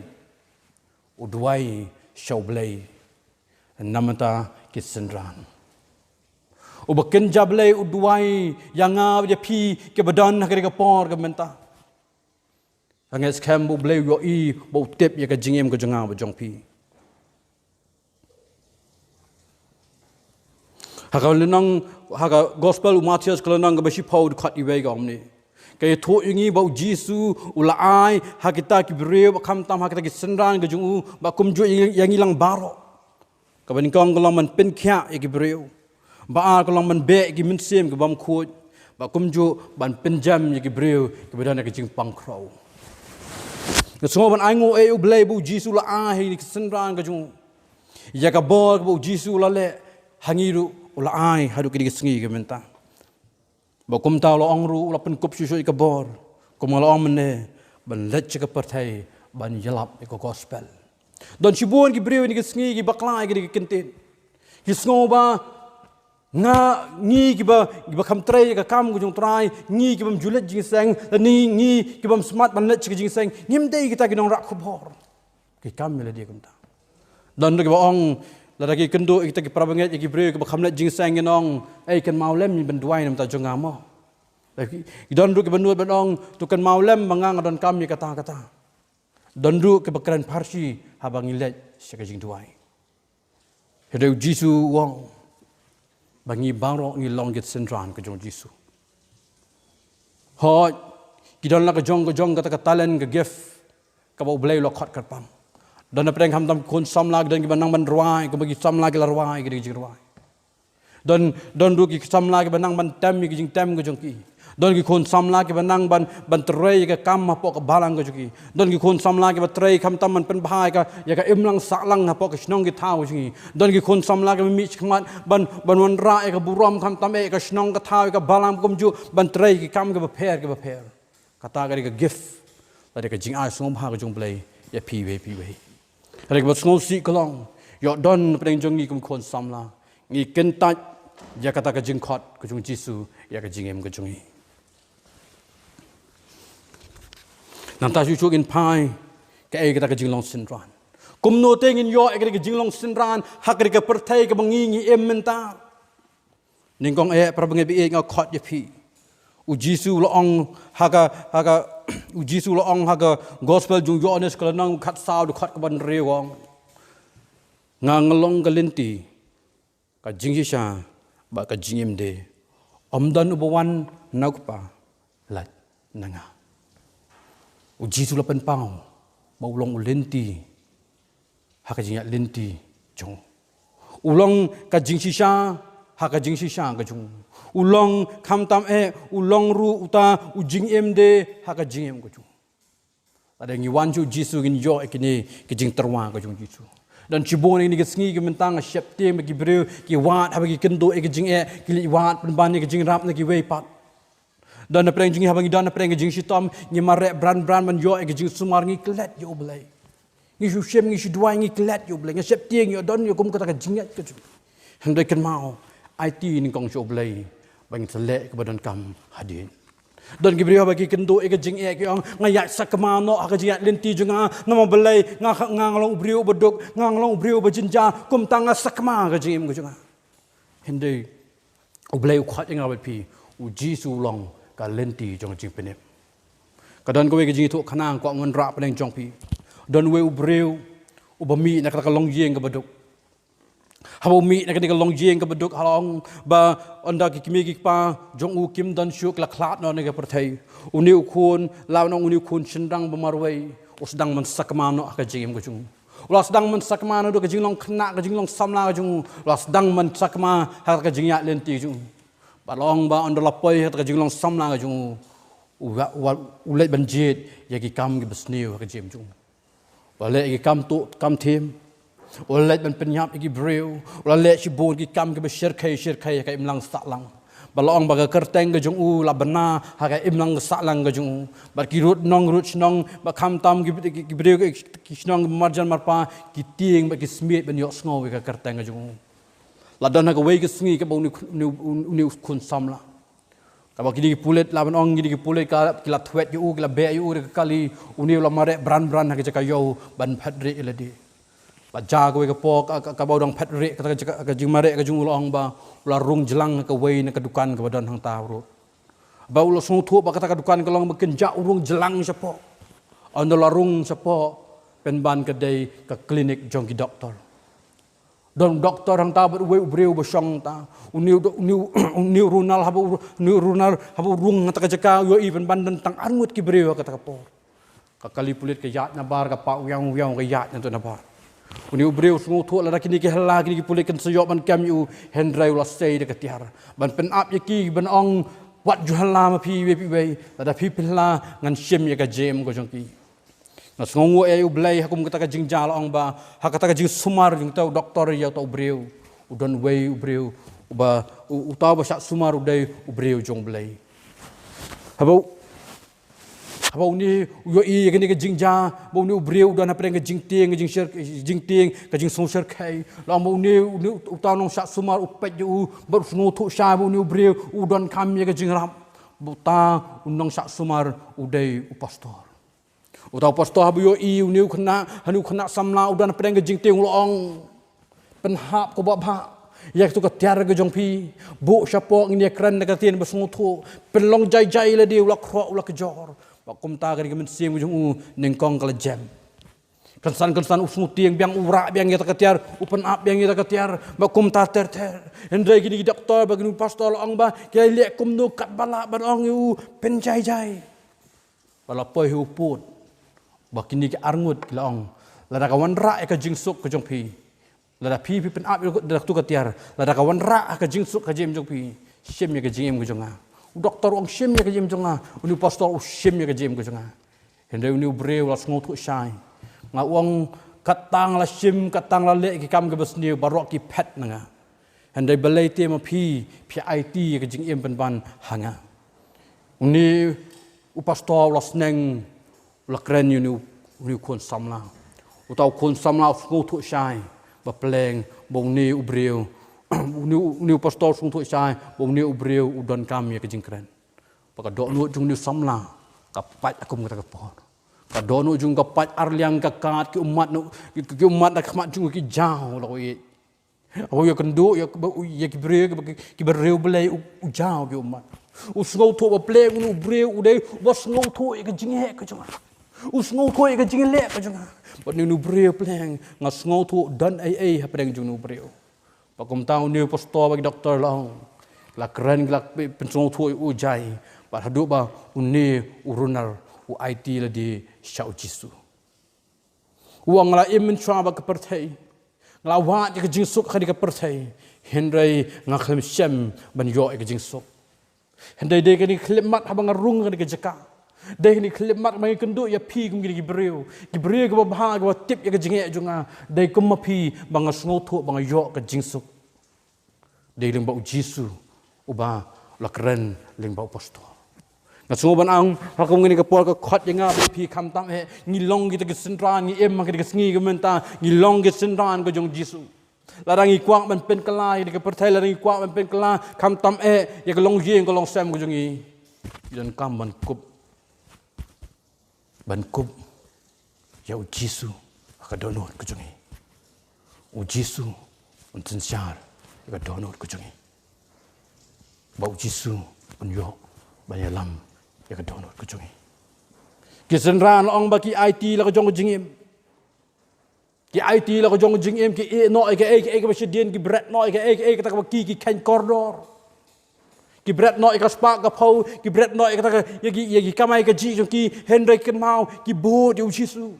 u duwai sha U Blei na bynta ki synran. Uba kynja Blei u duwai ïa nga bad ïa phi kiba don ha kane ka por ka mynta. Nga ngeit skhem ba U Blei u ïohi, ba u tip ïa ka jingim ka jong nga bad jong phi. Ha ka lynnong, ha ka gospel u Mathaios ka lynnong kaba shiphew, dkhot uwei ka ong kumne. Ka ïathuh ïa ngi ba u Jisu u la ai ha kita ki briew, ba khamtam ha kita ki synran ka jong u, ba kumjuh ïa ngi, ïa ngi lang baroh. Kaba nyngkong ka long ban pynkhiah ïa ki briew. Ba ar ka long ban beh ïa ki mynsiem ki bym khuid. Ba kumjuh ban pynjem ïa ki briew kiba don ha ka jingpang khraw. Nga sngew ban ainguh ïa U Blei ba u Jisu u la ai ha kine ki synran ka jong u ïa ka bor kaba u Jisu u la leh ha ngi ruh, u la ai haduh kine ki sngi ka mynta. Ba kumta la ong ruh, la pynkup shuh shuh ïa ka bor, kum nga la ong mynne, ban leit sha ka pyrthei ban ïalap ïa ka gospel. Don shibun ki briew ha kine ki sngi ki bakla ïa kine ki kyntien. Ki sngew ba nga, ngi kiba, kiba kham trei ïa ka kam ka jong U Trai, ngi kibym ju leit jingïaseng, lane ngi kibym smat ban leit sha ka jingïaseng, ngim dei kita ki nongrah khubor. Ki kam ïa lade kumta. Don ruh kiba ong, lada ki kynduh ïa kita ki parabangeit, ïa ki briew kiba kham leit jingïaseng, kin ong, "Ei, kynmaw lem ïa ban duwai na ka bynta jong nga mo." Ki, don ruh kiba nud ban ong, "To kynmaw lem ba nga nga donkam ïa kata kata." Don ruh kiba kren pharshi haba ngi leit sha ka jingduwai. Hynrei U Jisu u ong ba ngi baroh ngi long ki synran ka jong U Jisu. Hooid, ki don la ka jong ka jong kata ka talent, ka gift kaba U Blei u la khot kyrpang. Don hapdeng khamtam ki khun samla, ki don kiba nang ban rwai, kumba ki samla ki la rwai, ki dei ki jingrwai. Don, don ruh ki samla kiba nang ban tem ïa ki jingtem ka jong ki. Don ki khun samla kiba nang ban, ban trei ïa ka kam hapoh ka balang ka jong ki. Don ki khun samla kiba trei khamtam ban pynbha ïa ka, ïa ka imlang sahlang hapoh ka shnong ki thaw ka jong ki. Don ki khun samla kiba mih shakhmat ban, ban wanrah ïa ka burom khamtam eh ïa ka shnong ka thaw ïa ka balang kumjuh, ban trei ïa ki kam kiba pher kiba pher. Kata ka dei ka gift lane ka jingai sngewbha ka jong U Blei ïa phi iwei pa iwei. Hynrei kaba sngewsih ka long, ïoh don hapdeng jong ngi kum ki khun samla, ngi kyntait ïa kata ka jingkhot ka jong U Jisu ïa ka jingim ka jong ngi. Nangta shuh shuh ngin phai kaei kata ka jinglong synran. Kumno te ngin ïoh ïa kata ka jinglong synran ha kata ka pyrthei kaba ngi ngi im mynta? Nyngkong eh, parabangeit ba ïeit, nga khot ïa phi. U Jisu u la ong ha ka, ha ka, U Jisu u la ong ha ka Gospel jong u Ïoannis ka lynnong khatsaw, dkhot kaba hynriew, u ong, "Nga nga long ka lynti, ka jingshisha bad ka jingim de. Ym don uba wan na U Kpa lait na nga." U Jisu u la pynpaw ba u long u lynti ha ka jingïaid lynti jong u. U long ka jingshisha ha ka jingshisha ka jong u. U long khamtam eh, u long ruh uta u jingim de ha ka jingim ka jong u. Lada ngi wan sha U Jisu ngin ïoh ïa kine ki jingtyrwa ka jong U Jisu. Don shibun ha kine ki sngi ki mynta nga sheptieng ba ki briew ki wad, haba ki kynduh ïa ki jingeh ki leit wad pynban ïa ki jingïarap na kiwei pat. Don hapdeng jong ngi, haba ngi don hapdeng ka jingshitom, ngi mareh bran bran ban ïoh ïa ka jingsumar, ngi klet ïa U Blei. Ngi shu shim, ngi shu duwai, ngi klet ïa U Blei. Nga sheptieng ïoh don ïa kum kata ka jingngeit ka jong ngi. Hynrei kynmaw, aiti nyngkong sha U Blei ba ngin sa leh kaba donkam hadien. Don ki briew haba ki kynduh ïa ka jingeh ki ong, "Nga ïaid sakma noh ha ka jingïaid lynti jong nga, namar balei nga, nga, nga long u briew uba duk, nga, nga long u briew uba jynjar, kumta nga sakma ha ka jingim ka jong nga." Hynrei U Blei u khot ïa nga bad phi, U Jisu u long ka lynti jong ka jingpynim. Ka don kawei ka jingïathuhkhana nga kwah ngan wanrah hapdeng jong phi. Don uwei u briew uba mih na kata ka longïing kaba duk. Haba u mih na kane ka longïing kaba duk, ha long ba ynda ki kmie ki kpa jong u kim don shuh, ki la khlad noh na ka pyrthei. Une u khun, la ong une u khun shynrang ba marwei, u sdang ban sakma noh ha ka jingim ka jong u. U la sdang ban sakma naduh ka jinglong khynnah, ka jinglong samla ka jong u. U la sdang ban sakma ha ka jingïaid lynti jong u. Ba long ba ynda la poi ha ka jinglong samla ka jong u, u wa, u wa, u leit ban jied ïa ki kam kiba sniew ha ka jingim jong u. U la leh ïa ki kam tuh kam thiem. U la leit ban pynïap ïa ki briew. U la leh shibun ki kam kiba shyrkhei shyrkhei ha ka imlang sahlang. Ba long ba ka kyrteng ka jong u la bna ha ka imlang sahlang ka jong u. Bad ki rud nong rud shnong, ba khamtam ki, ki, ki briew ki, ki shnong marjan marpa, ki tieng bad ki smiej ban ïohsngew ïa ka kyrteng ka jong u. La don ha kawei ka sngi kaba une, une, une, une u khun samla, kaba kine ki pulit, lah ban ong kine ki pulit ka, ki la thwet ïa u, ki la beh ïa u da ka kali, une u la mareh bran bran ha ka jaka ïew ban phet rieh ïa lade. Ba jia kawei ka por, ka, ka, kaba u dang phet rieh, kata ka jaka, ka jingmareh ka jong u, la ong ba u la rung jlang ha kawei na ka dukan kaba don hangta ha rud. Ba u la sngewthuh ba kata ka dukan ka long ba kynjah, u rung jlang shapoh. Ynda la rung shapoh, pynban ka dei ka klinik jong ki doktor. Don doktor hangta bad uwei u briew ba shong hangta. Une u, une u, une u runar haba u, une u runar haba u rung ha kata ka jaka, u ïohi pynban don tang arngut ki briew ha kata ka por. Ka kali pulit ka ïaid nabar, ka pah wiang wiang, ka ïaid na tu nabar. Une u briew u sngewthuh lada kine ki hylla, kine ki pulit kin sa ïoh ban kem ïa u, hynrei u la sei da ka tiar ban pynap ïa ki, ban ong, "Wat ju hylla ma phi iwei pa iwei, lada phi phi hylla ngan shim ïa ka jingim ka jong ki." Nga sngewnguh ïa U Blei ha kum kata ka jingjia, la ong ba ha kata ka jingsumar jong uta u doktor ïa uta u briew, u don uwei u briew uba, u, uta uba shah sumar u dei u briew jong U Blei. Haba u, haba une u ïohi ïa kane ka jingjia ba une u briew u don hapdeng ka jingtieng, ka jingsher, jingtieng, ka jingsngewsher khei. La ong ba une, une uta u nongshah sumar u peit ïa u bad u sngewthuh shai ba une u briew u donkam ïa ka jingïarap. Ba uta u nongshah sumar u dei u pastor. Uta u pastor haba u ïohi une u khynnah, une u khynnah samla u don hapdeng ka jingtieng, u la ong, pynhap ko Bah Bah ïa kato ka tiar ka jong phi, buh shapoh, ngin ïa kren da ka ktien ba sngewthuh, pynlong jai jai ïa lade, u la khroh, u la kjor. Bad kumta ka dei ka mynsiem ka jong u, nyngkong ka la jem. Kynsan kynsan u sngewtieng biang, u rah biang ïa kata ka tiar, u pynhap biang ïa kata ka tiar, bad kumta ter ter. Hynrei kine ki doktor bad kine ki pastor la ong ba ki la leh kumno katba lah ban ong ïa u pynjai jai. Ba la poi ha u pud ba kine ki arngut ki la ong, lada ka wanrah ïa ka jingsuk ka jong phi, lada phi, phi pynhap ïa kato ka tiar, lada ka wanrah ïa ka jingsuk ka jingim jong phi, shim ïa ka jingim ka jong nga. U doktor u ong shim ïa ka jingim jong nga, une u pastor u shim ïa ka jingim ka jong nga. Hynrei une u briew u la sngewthuh shai. Nga, u ong, katta nga la shim, katta nga la leh ki kam kiba sniew, baroh ki phet na nga. Hynrei balei te ma phi, phi aiti ïa ka jingim pynban ha nga. Une u pastor u la sneng, u la kren ïa une u, une u khun samla. Uta u khun samla u sngewthuh shai ba pleng ba une u briew, une u, une u pastor u sngewthuh shai ba une u briew u donkam ïa ka jingkren. Bad ka dohnud jong une u samla ka pait ha kum kata ka por. Ka dohnud jong u ka pait, arliang ka kad, ki ummat na, ki, ki ummat na ka khmat jong u ki jaw, la ko ïeit. Haba u ïakynduh ïa, ïa ki briew, ïa ki, ki briew Blei, u, u jaw ki ummat. U sngewthuh ba pleng une u briew u dei uba sngewthuh ïa ka jingeh ka jong nga. U sngewthuh ïa ka jingleh ka jong nga. Bad une u briew pleng nga sngewthuh don ei ei hapdeng jong une u briew. Bad kumta une u pastor bad ki doktor la ong, la kren, la pynsngewthuh ïa u jai. Bad haduh ba une u runar u aiti lade sha u Jisu. U ong, nga la im mynshuwa bad ka pyrthei. Nga la wad ïa ka jingsuk ha kane ka pyrthei. Hynrei nga khlem shem ban ïoh ïa ka jingsuk. Hynrei dei kane ka khyllipmat haba nga rung ha kane ka jaka. Dei kane ka khyllipmat ba nga ïakynduh ïa phi kum kine ki briew. Ki briew kiba bha, kiba tip ïa ka jingeh jong nga. Dei kum ma phi ba nga sngewthuh ba nga ïoh ka jingsuk. Dei lyngba u Jisu uba la kren lyngba u pastor. Nga sngew ban ong, ha kum kane ka por ka khot ïa nga bad ïa phi khamtam eh, ngi long kita ki synran, ngi im ha kane ka sngi ka mynta, ngi long ki synran ka jong u Jisu. Lada ngi kwah ban pynkylla ïa ka pyrthei, lada ngi kwah ban pynkylla khamtam eh ïa ka longïing ka longsem ka jong ngi, ngi donkam ban kup, ban kup ïa u Jisu ha ka dohnud ka jong ngi. U Jisu un synshar ïa ka dohnud ka jong ngi. Ba u Jisu un ïoh ban ïalam ïa ka dohnud ka jong ngi. Ki synran la ong ba ki aiti la ka jong ka jingim. Ki aiti la ka jong ka jingim, ki ïeh noh ïa kaei kaei kaba shadien, ki bret noh ïa kaei kaei kata kaba ki, ki kheiñ kordor. Ki bret noh ïa ka spah ka phew, ki bret noh ïa kata ka, ïa ki, ïa ki kamai kajih jong ki, hynrei kynmaw, ki bud ïa u Jisu.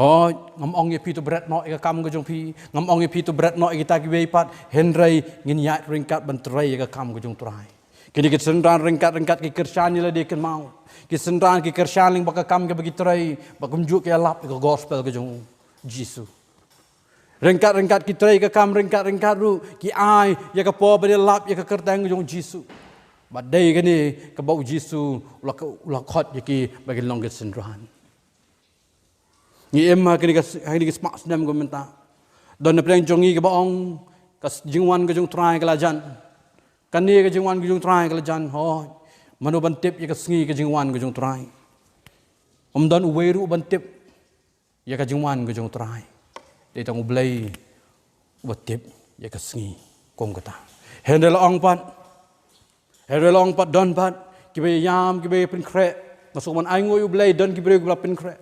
Hooid, ngam ong ïa phi to bret noh ïa ka kam ka jong phi, ngam ong ïa phi to bret noh ïa kita kiwei pat, hynrei ngin ïaid ryngkat ban trei ïa ka kam ka jong u Trai. Kine ki synran ryngkat ryngkat ki kyrshan ïa lade, kynmaw. Ki synran ki kyrshan lyngba ka kam kaba ki trei, bad kumjuh ki ïalap ïa ka gospel ka jong u Jisu. Ryngkat ryngkat ki trei ka kam, ryngkat ryngkat ruh ki ai ïa ka por ban ïalap ïa ka kyrteng ka jong u Jisu. Bad dei kane kaba u Jisu u la, u la khot ïa ki ba kin long ki synran. Ngi im ha kine ki, ha kine ki spah snem ka mynta. Don na pdeng jong ngi kiba ong, ka s-, jingwan ka jong u Trai ka la jan. Kane ka jingwan ka jong u Trai ka la jan, hooid. Mano ban tip ïa ka sngi ka jingwan ka jong u Trai? Ym don uwei ruh ban tip ïa ka jingwan ka jong u Trai. Dei tang u Blei uba tip ïa ka sngi kum kata. Hynrei la ong pat, hynrei la ong pat, don pat kiba ïam, kiba pynkhreh. Nga sngewbha ban ainguh ïa u Blei, don ki briew kiba la pynkhreh.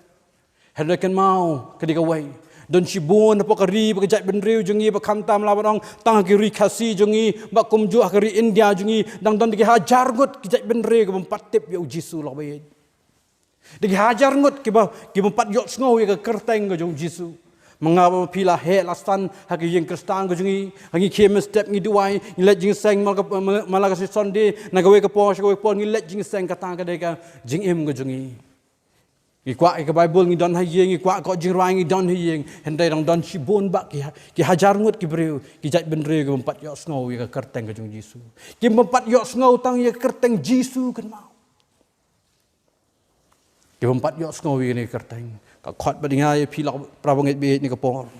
Hynrei kynmaw, ka dei kawei. Don shibun hapoh ka ri bad ka jaitbynriew jong ngi, ba khamtam lah ban ong tang ha ka ri Khasi jong ngi, bad kumjuh ha ka ri India jong ngi, dang don da ki hajar ngut ki jaitbynriew ki bym pat tip ïa u Jisu, la ko baieit. Da ki hajar ngut kiba, ki bym pat ïohsngew ïa ka kyrteng ka jong u Jisu. Ma nga bad ma phi la heh la san ha ka ïing Khristan ka jong ngi, ha ngi khie mynstep ngi duwai, ngi leit jingïaseng man la ka, man la, man la ka sngi Sunday, na kawei ka por sha kawei ka por ngi leit jingïaseng, kata ka dei ka jingim ka jong ngi. Ngi kwah ïa ka Baibl ngi don ha ïing, ngi kwah ka jingrwai ngi don ha ïing. Hynrei dang don shibun bha ki ha-, ki hajar ngut ki briew, ki jait bynriew ki bym pat ïohsngew ïa ka kyrteng ka jong Jisu. Ki bym pat ïohsngew tang ïa ka kyrteng Jisu kynmaw. Ki bym pat ïohsngew ïa kane ka kyrteng. Ka khot bad nga ïa phi la para bangeit baieit kane ka por.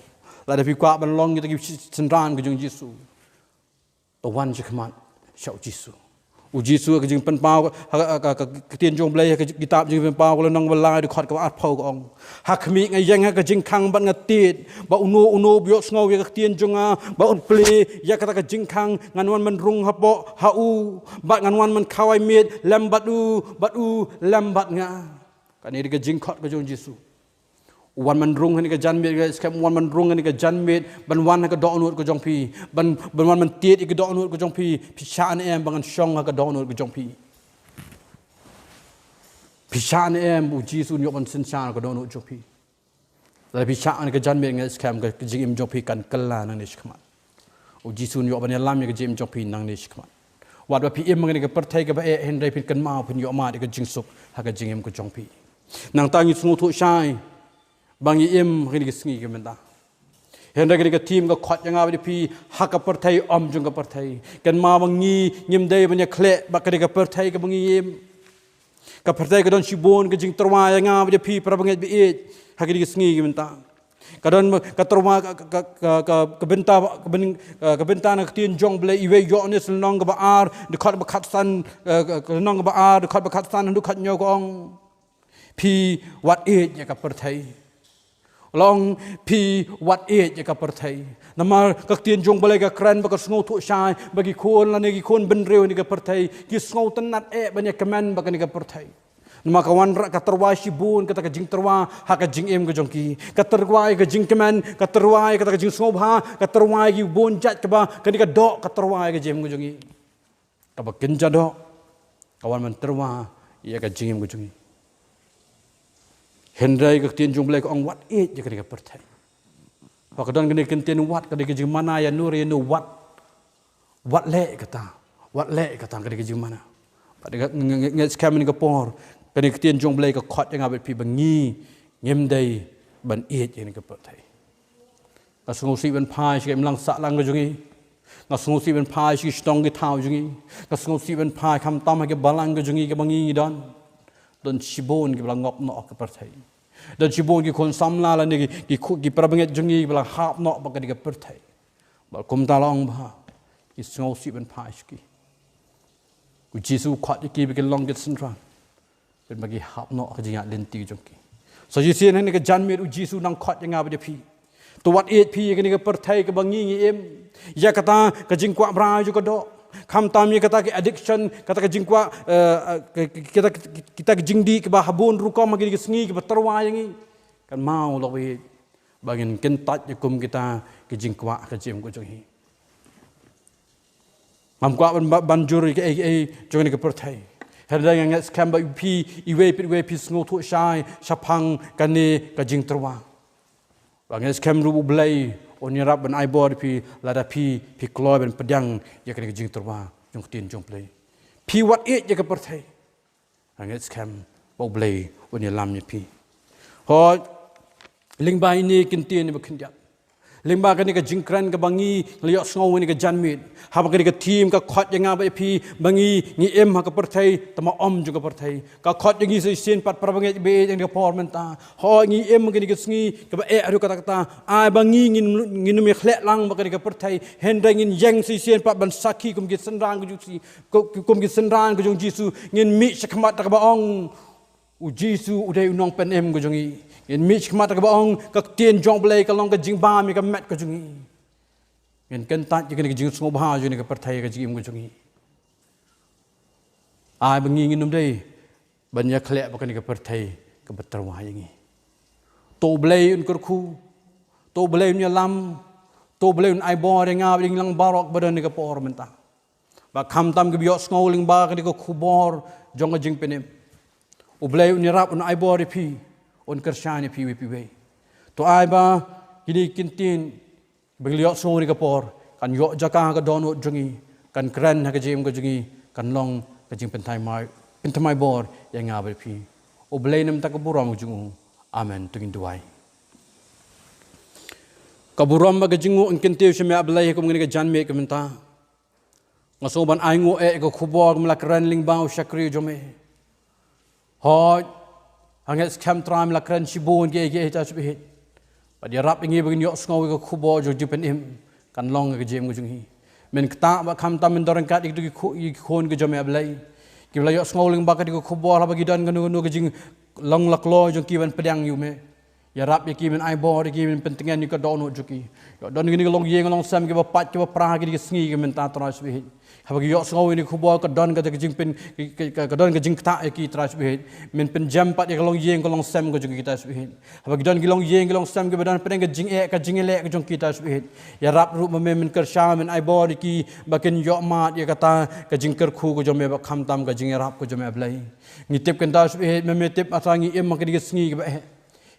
Lada phi kwah ban long kita ki synran ka jong Jisu, to wan shakhmat sha u Jisu. U Jisu ha ka jingpynpaw, ha ka, ka, ka, ka ktien jong u Blei, ha ka kitab Jingpynpaw ka lynnong ba lai dkhot kaba arphew ka ong: Ha khmih nga ïeng ha ka jingkhang bad nga tied ba uno uno ba ïohsngew ïa ka ktien jong nga bad un plie ïa kata ka jingkhang, ngan wan ban rung hapoh ha u bad ngan wan ban khawai miet lem bad u bad u lem bad nga. Kane dei ka jingkhot ka jong u Jisu. U wan ban rung ha kane ka janmiet, nga ngeit skhem, u wan ban rung ha kane ka janmiet, ban wan ha ka dohnud ka jong phi, ban, ban wan ban tied ïa ka dohnud ka jong phi. Phi shah ne em ba ngan shong ha ka dohnud ka jong phi? Phi shah ne em ba u Jisu un ïoh ban synshar ha ka dohnud jong phi? Lada phi shah ha kane ka janmiet, nga ngeit skhem ka, ka jingim jong phi kan kylla nangne shakhmat. U Jisu un ïoh ban ïalam ïa ka jingim jong phi nangne shakhmat. Wat ba phi im ha kane ka pyrthei kaba eh, hynrei phin kynmaw phin ïoh mad ïa ka jingsuk ha ka jingim ka jong phi. Nangta ngi sngewthuh shai ba ngi im ha kane ka sngi ka mynta. Hynrei kane ka theme ka khot ïa nga bad ïa phi ha ka pyrthei ym jong ka pyrthei. Kynmaw ba ngi ngim dei ban ïakhleh bad kane ka pyrthei kaba ngi im. Ka pyrthei ka don shibun ka jingtyrwa ïa nga bad ïa phi para bangeit baieit ha kane ka sngi ka mynta. Ka don ka tyrwa ka, ka, ka, ka, ka bynta, ka byn-, ka, ka bynta na ka ktien jong u Blei, Iwei Ïoannis lynnong kaba ar dkhot ba khatsan, eh, ka, ka lynnong kaba ar dkhot ba khatsan haduh khathynñiew ka ong: Phi wat ïeit ïa ka pyrthei. U la ong, phi wat ïeit ïa ka pyrthei. Namar ka ktien jong u Blei ka kren ba ka sngewthuh shai ba ki khun lane ki khun bynriew ha kane ka pyrthei ki sngewtynnad eh ban ïakmen bad kane ka pyrthei. Namar ka wanrah ka tyrwa shibun kata ka jingtyrwa ha ka jingim ka jong ki. Ka tyrwa ïa ka jingkmen, ka tyrwa ïa kata ka jingsngewbha, ka tyrwa ïa ki bun jait kaba kane ka doh ka tyrwa ïa ka jingim ka jong ngi. Kaba kynja doh ka wan ban tyrwa ïa ka jingim ka jong ngi. Hynrei ka ktien jong u Blei ka ong wat ïeit ïa kane ka pyrthei. Ba ka don kane ka ktien wat, ka dei ka jingmana ïa no re ïa no, wat. Wat leh kata. Wat leh kata, ka dei ka jingmana. Bad nga, nga, nga, nga ngeit skhem ha kane ka por kane ka ktien jong u Blei ka khot ïa nga bad phi ba ngi ngim dei ban ïeit ïa kane ka pyrthei. Nga sngewsih ban phai sha ka imlang sahlang ka jong ngi. Nga sngewsih ban phai sha ki shnong ki thaw jong ngi. Nga sngewsih ban phai khamtam ha ki balang ka jong ngi kaba ngi ngi don. Don shibun kiba la ngop noh ha ka pyrthei. Don shibun ki khun samla lane ki, ki khu-, ki para bangeit jong ngi kiba la hap noh bad kane ka pyrthei. Bad kumta la ong ba ki sngewsih ban phai sha ki. U Jisu u khot ïa ki ba kin long ki synran. Pynban ki hap noh ha ka jingïaid lynti jong ki. Sa shisien ha kane ka janmiet u Jisu u nang khot ïa nga bad ïa phi. To wat ïeit phi ïa kane ka pyrthei kaba ngi ngi im. Ïa kata ka jingkwah brai jong ka doh. Khamtam ïa kata ka addiction, kata ka jingkwah, eh, eh, ka, ka, kita, kita ka jingdih kaba ha bun rukom ha kine ki sngi kaba tyrwa ïa ngi. Kynmaw lok ba ïeit ba ngin kyntait ïa kum kita ki jingkwah ha ka jingim ka jong ngi. Ngam kwah ban, ban, ban jur ïa kaei kaei jong kane ka pyrthei. Hynrei nga ngeit skhem ba phi iwei pa iwei phi sngewthuh shai shaphang kane ka jingtyrwa. Ba nga ngeit skhem ruh ba U Blei un ïarap ban ai bor ïa phi lada phi, phi kloi ban pdiang ïa kane ka jingtyrwa jong ka ktien jong U Blei. Phi wat ïeit ïa ka pyrthei. Nga ngeit skhem ba U Blei un ïalam ïa phi. Hooid, lyngba ine i kyntien iba khyndiat, lyngba kane ka jingkren kaba ngi la ïohsngew ha kane ka janmiet, haba kane ka theme ka khot ïa nga bad ïa phi ba ngi, ngi im ha ka pyrthei tangba ym jong ka pyrthei. Ka khot ïa ngi sa shisien pat para bangeit ba ïeit ha kane ka por mynta. Hooid, ngi im ha kane ka sngi kaba eh haduh katta katta. Ai ba ngi ngin, ngin ym ïakhleh lang bad kane ka pyrthei, hynrei ngin ïeng sa shisien pat ban sakhi kum ki synran ka jong U Jisu, kum, kum ki synran ka jong U Jisu. Ngin mih shakhmat da kaba ong U Jisu u dei U Nongpynim ka jong ngi. Ngin mih shakhmat da kaba ong ka ktien jong U Blei ka long ka jingbam ïa ka met ka jong ngi. Ngin kyntait ïa kane ka jingsngewbha jong kane ka pyrthei ha ka jingim ka jong ngi. Ai ba ngi ngin ym dei ban ïakhleh bad kane ka pyrthei kaba tyrwa ïa ngi. To U Blei un kyrkhu, to U Blei un ïalam, to U Blei un ai bor ïa nga bad ïa ngi lang baroh ba don ha kane ka por mynta. Ba khamtam kiba ïohsngew lyngba kane ka khubor jong ka jingpynim, U Blei un ïarap, un ai bor ïa phi, un kyrshan ïa phi iwei pa iwei. To ai ba kine ki kyntien ba ngi la ïohsngew ha kane ka por kan ïoh jaka ha ka dohnud jong ngi, kan kren ha ka jingim ka jong ngi, kan long ka jingpynthymmai, pynthymmai bor ïa nga bad ïa phi. U Blei na ka bynta ka burom ka jong u. Amen. To ngin duwai. Ka burom bad ka jingnguh ngi kyntiew sha me A Blei ha kane ka janmiet ka mynta. Nga sngew ban ai nguh ïa ka khubor kaba me la kren lyngba u shakri jong me. Hooid, hangne skhem Trai me la kren shibun kiei kiei Trai Ïasyllok. Bad ïarap ïa ngi ba ngin ïohsngew ïa ka khubor jong ka jingpynim kan long ka jingim ka jong ngi. Men ktah bad khamtam men don ryngkat ïa ki khun ka jong me A Blei. Kiba la ïohsngew lyngba kane ka khubor haba ki don kano kano ka jinglong la kloi jong ki ban pdiang ïa me. Ïarap ïa ki, men ai bor ïa ki, men pyntngen ïa ka dohnud jong ki. Ïoh don kine ki longïing longsem kiba pait kiba pra ha kine ki sngi ki mynta Trai Ïasyllok. Haba ki ïohsngew ïa kane ka khubor ka don kata ka jingpyn ka, ka, ka, ka don ka jingktah ïa ki Trai Ïasyllok. Men pynjem pat ïa ka longïing ka longsem ka jong ki Trai Ïasyllok. Haba ki don ki longïing ki longsem kiba don pdeng ka jingeh ka jingïaleh ka jong ki Trai Ïasyllok. Ïarap ruh ba me men kyrshan men ai bor ïa ki ba kin ïoh mad ïa kata ka jingkyrkhu ka jong me bad khamtam ka jingïarap ka jong me A Blei. Ngi tip kan Trai Ïasyllok, me me tip ata ngi im ha kine ki sngi kiba eh.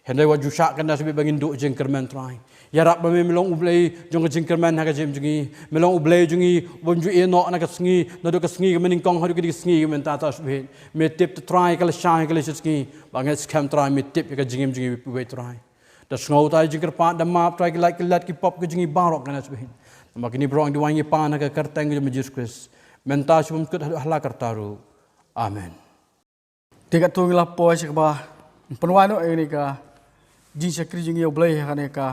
Hynrei wat ju shah kan Trai Ïasyllok ba ngin duh jingkyrmen Trai. Ïarap ba me me long U Blei jong ka jingkyrmen ha ka jingim jong ngi. Me long U Blei jong ngi, u bym ju ïeh noh na ka sngi, naduh ka sngi kaba nyngkong haduh kine ki sngi kiba mynta Trai Ïasyllok. Me tip Trai ka lashai ka lashisngi. Ba ngi skhem Trai me tip ïa ka jingim jong ngi iwei pa iwei Trai. Da sngew Trai jingkyrpad, da map Trai ki lait ki lait ki pop ka jong ngi baroh kan Trai Ïasyllok. Namar kine baroh ngi duwai ngi pan ha ka kyrteng ka jong me Jisu Khrist. Mynta shibun kut haduh hala karta ruh. Amen. Te katto ngi la poi sha kaba pynwai noh ïa kane ka jingshakri jong ngi ïa U Blei ha kane ka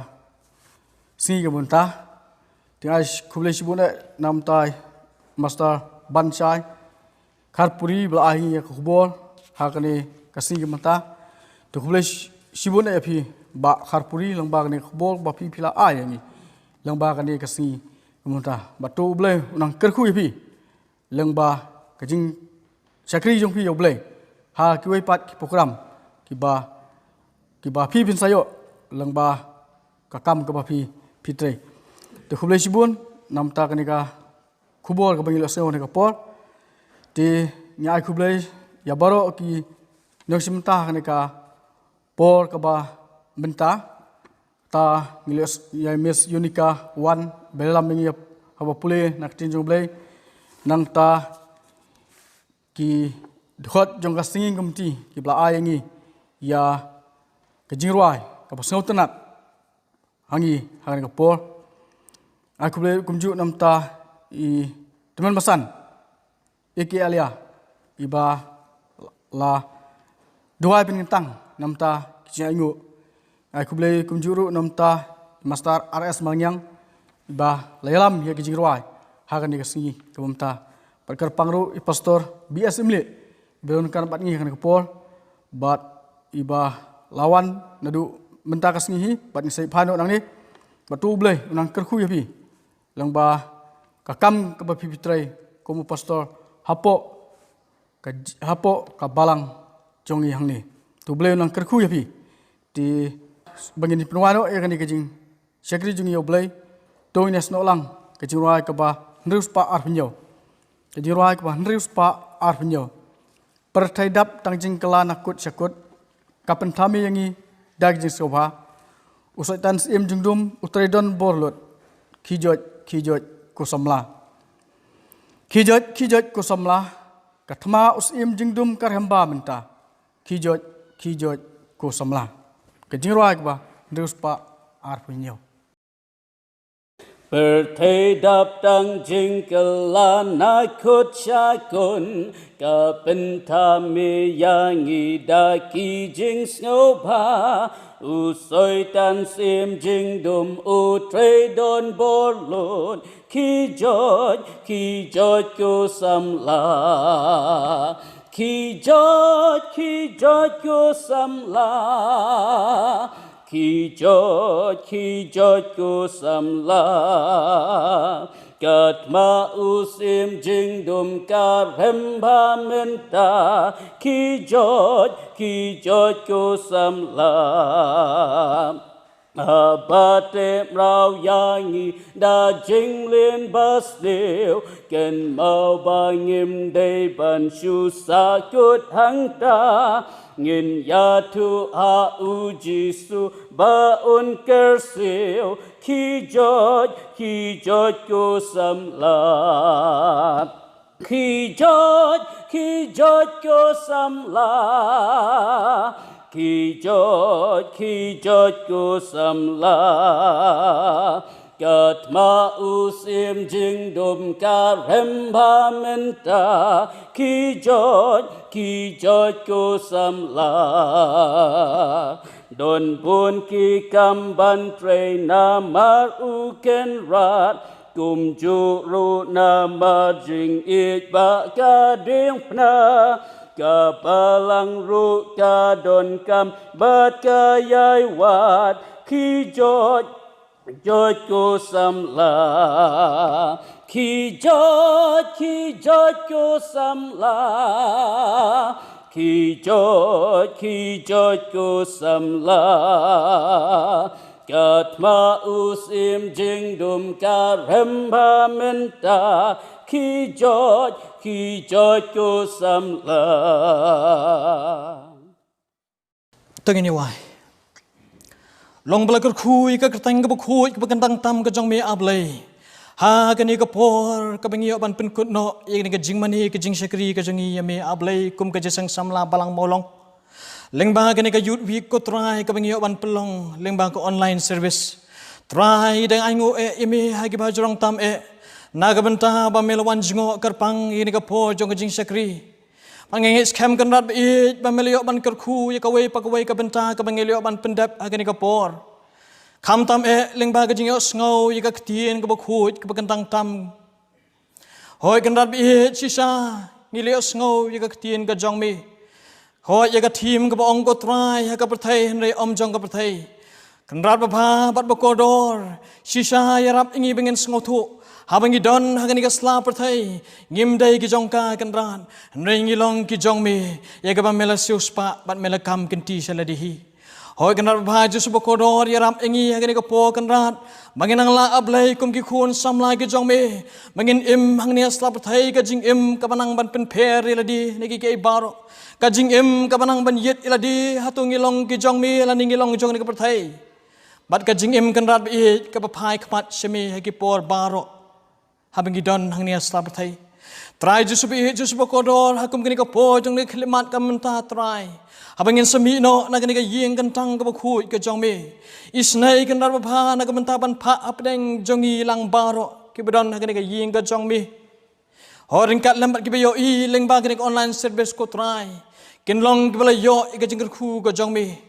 sngi ka mynta. Te nga ai khublei shibun eh na ka bynta Master Banshai Kharpuri ba la ai ïa ka khubor ha kane ka sngi ka mynta. Te khublei shi-, shibun eh ïa phi Bah Kharpuri lyngba kane ka khubor ba phi phi la ai ïa ngi lyngba kane ka sngi ka mynta. Bad to U Blei u nang kyrkhu ïa phi lyngba ka jingshakri jong phi ïa U Blei ha kiwei pat ki program kiba, kiba phi phin sa ïoh lyngba ka kam kaba phi, phi trei. Te khublei shibun na ka bynta kane ka khubor kaba ngi la sngew ha kane ka por. Te ngi ai khublei ïa baroh ki nongshim bynta ha kane ka por kaba mynta. Ta ngi la ïoh ïa Miss Unica Wan ba ïalam ïa ngi haba pule na ka ktien jong U Blei. Nangta ki dkhot jong ka singing committee kiba la ai ïa ngi ïa ka jingrwai kaba sngewtynnat ha ngi ha kane ka por. Ai khublei kumjuh na ka bynta i tymmen basan A K Alia iba la duwai pynkyntang na ka bynta ki jingainguh. Ai khublei kumjuh ruh na ka bynta Master R S Malngiang iba la ïalam ïa ki jingrwai ha kane ka sngi kaba mynta. Bad kyrpang ruh i Pastor B S Imlieh iba don ryngkat bad ngi ha kane ka por bad iba la wan naduh mynta ka sngi hi bad ngi sa ïa phai noh nangne. Bad to U Blei u nang kyrkhu ïa phi lyngba ka kam kaba phi phi trei kum u pastor hapoh ka j-, hapoh ka balang jong ngi hangne. To U Blei u nang kyrkhu ïa phi. Te ba ngin pynwai noh ïa kane ka jingshakri jong ngi ïa U Blei. To ngin ïa snoh lang ka jingrwai kaba hynriew spah arphew hynñiew. Ka jingrwai kaba hynriew spah arphew hynñiew. Pyrthei dap tang jingkylla na kut sha kut. Ka pynthame ïa ngi da ka jingsngewbha. U Soitan Syiem jingdum u trei don bor lut. Khie joit, khie joit ko samla. Khie joit, khie joit ko samla. Ka thma u Syiem jingdum ka rhem bha mynta. Khie joit, khie joit ko samla. Ka jingrwai kaba hynriew spah arphew hynñiew. Pyrthei dap tang jingkylla na kut sha kut, ka pynthame ïa ngi da ki jingsngewbha. U Soitan Syiem jingdum u trei don bor lut, khie joit, khie joit ko samla. Khie joit, khie joit ko samla. Khie joit, khie joit ko samla. Ka thma u Syiem jingdum ka rhem bha mynta. Khie joit, khie joit ko samla. Haba teh mraw ïa ngi da jingmlien ba sniew, kynmaw ba ngim dei ban shu sah kut hangta. Ngin ïathuh ha U Jisu ba un kyrsiew, khie joit, khie joit ko samla. Khie joit, khie joit ko samla. Khie joit, khie joit ko samla. Ka thma u syiem jingdum ka rem bha mynta. Khie joit, khie joit ko samla. Don bun ki kam ban trei namar u Kynrad. Kumjuh ruh namar jingïeit ba ka diengphna. Ka balang ruh ka donkam bad ka ïai wad. Khie joit, joit ko samla. Khie joit, khie joit ko samla. Khie joit, khie joit ko samla. Ka thma u syiem jingdum ka rem bha mynta. Khie joit, khie joit ko samla. To ngin ïa wai. Long ba la kyrkhu ïa ka kyrteng kaba khuid kaba kyntang tam ka jong me, A Blei. Ha kane ka por kaba ngi ïoh ban pynkut noh ïa kane ka jingmane ka jingshakri ka jong ngi ïa me, A Blei, kum ka jingïaseng samla balang mawlong. Lyngba kane ka Youth Week, ko Trai, kaba ngi ïoh ban pynlong lyngba ka online service, Trai, dang ainguh eh ïa me ha kiba jrong tam eh, na ka bynta ba me la wan jngoh kyrpang ïa kane ka por jong ka jingshakri. Ba ngi ngeit skhem, Kynrad ba ïeit, ba me la ïoh ban kyrkhu ïa kawei pa kawei ka bynta kaba ngi la ïoh ban pyndep ha kane ka por. Khamtam eh lyngba ka jingïohsngew ïa ka ktien kaba khuid kaba kyntang tam. Hooid, Kynrad ba ïeit, shisha ngi la ïohsngew ïa ka ktien ka jong me. Hooid, ïa ka theme kaba ong, ko Trai, ha ka pyrthei hynrei ym jong ka pyrthei. Kynrad babha bad bakordor, shisha ïarap ïa ngi ba ngin sngewthuh, haba ngi don ha kane ka sla pyrthei, ngim dei ki jong ka, Kynrad, hynrei ngi long ki jong me, ïa kaba me la siewspah bad me la kam kynti sha lade hi. Hooid, Kynrad babha, Jisu bakordor, ïarap ïa ngi ha kane ka por, Kynrad, ba ngin nang lah, A Blei, kum ki khun samla ki jong me, ba ngin im hangne ha sla pyrthei ka jingim kaba nang ban pynpher ïa lade na kiei kiei baroh, ka jingim kaba nang ban ïit ïa lade hato ngi long ki jong me lane ngi long jong kane ka pyrthei. Bad ka jingim, Kynrad ba ïeit, kaba phai khmat sha me ha ki por baroh, haba ngi don hangne ha sla pyrthei. Trai Jisu ba ïeit, Jisu bakordor, ha kum kane ka por jong kane ka khyllipmat ka mynta, Trai, haba ngin sa mih noh na kane ka ïing kyntang kaba khuid ka jong me, isynei, Kynrad babha, na ka bynta ban phah hapdeng jong ngi lang baroh kiba don ha kane ka ïing ka jong me. Hooid, ryngkat lem bad kiba ïohi lyngba kane ka online service, ko Trai, kin long kiba la ïoh ïa ka jingkyrkhu ka jong me.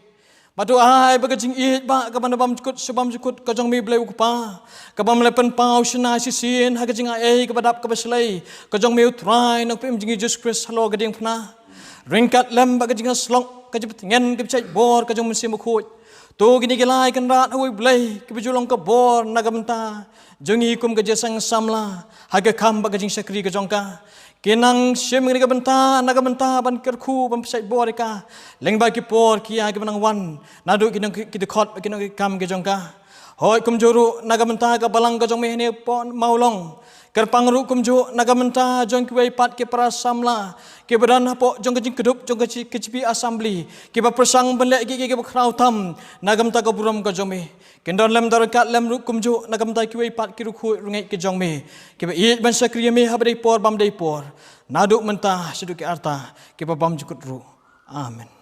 Bad to ai ba ka jingïeit ba kaba na bymjukut sha bymjukut ka jong me, Blei u Kpa, kaba me la pynpaw shynna shisien ha ka jingai ei kaba dap kaba shlei ka jong me, u Trai Nongpynim jong ngi Jisu Khrist, halor ka diengphna, ryngkat lem bad ka jingïasyllok, ka jingpyntngen, ka jingpynshait bor ka jong u Mynsiem Bakhuid, to kine ki lai, Kynrad, hawei, Blei, kiba ju long ka bor na ka bynta jong ngi kum ka jingïaseng samla ha ka kam bad ka jingshakri ka jong ka, kin nang shim kane ka bynta na ka bynta ban kyrkhu, ban pynshait bor ïa ka lyngba ki por ki ïa kiba nang wan, naduh ki nong ki, ki dkhot, ki nongkam ki jong ka. Hooid, kumjuh ruh na ka bynta ka balang ka jong me hangne ha Mawlong, kyrpang ruh kumjuh na ka bynta jong kiwei pat ki para samla kiba don hapoh jong ka jingkdup jong ka K J P Assembly, kiba pyrshang ban leh kiei kiei kiba khraw tam na ka bynta ka burom ka jong me. Kin don lem, don ryngkat lem ruh kumjuh na ka bynta kiwei pat ki riewkhuid riewngeit ki jong me, kiba ïeit ban shakri ïa me ha ba dei por bym dei por, naduh mynta shaduh ki arta kiba bymjukut ruh. Amen.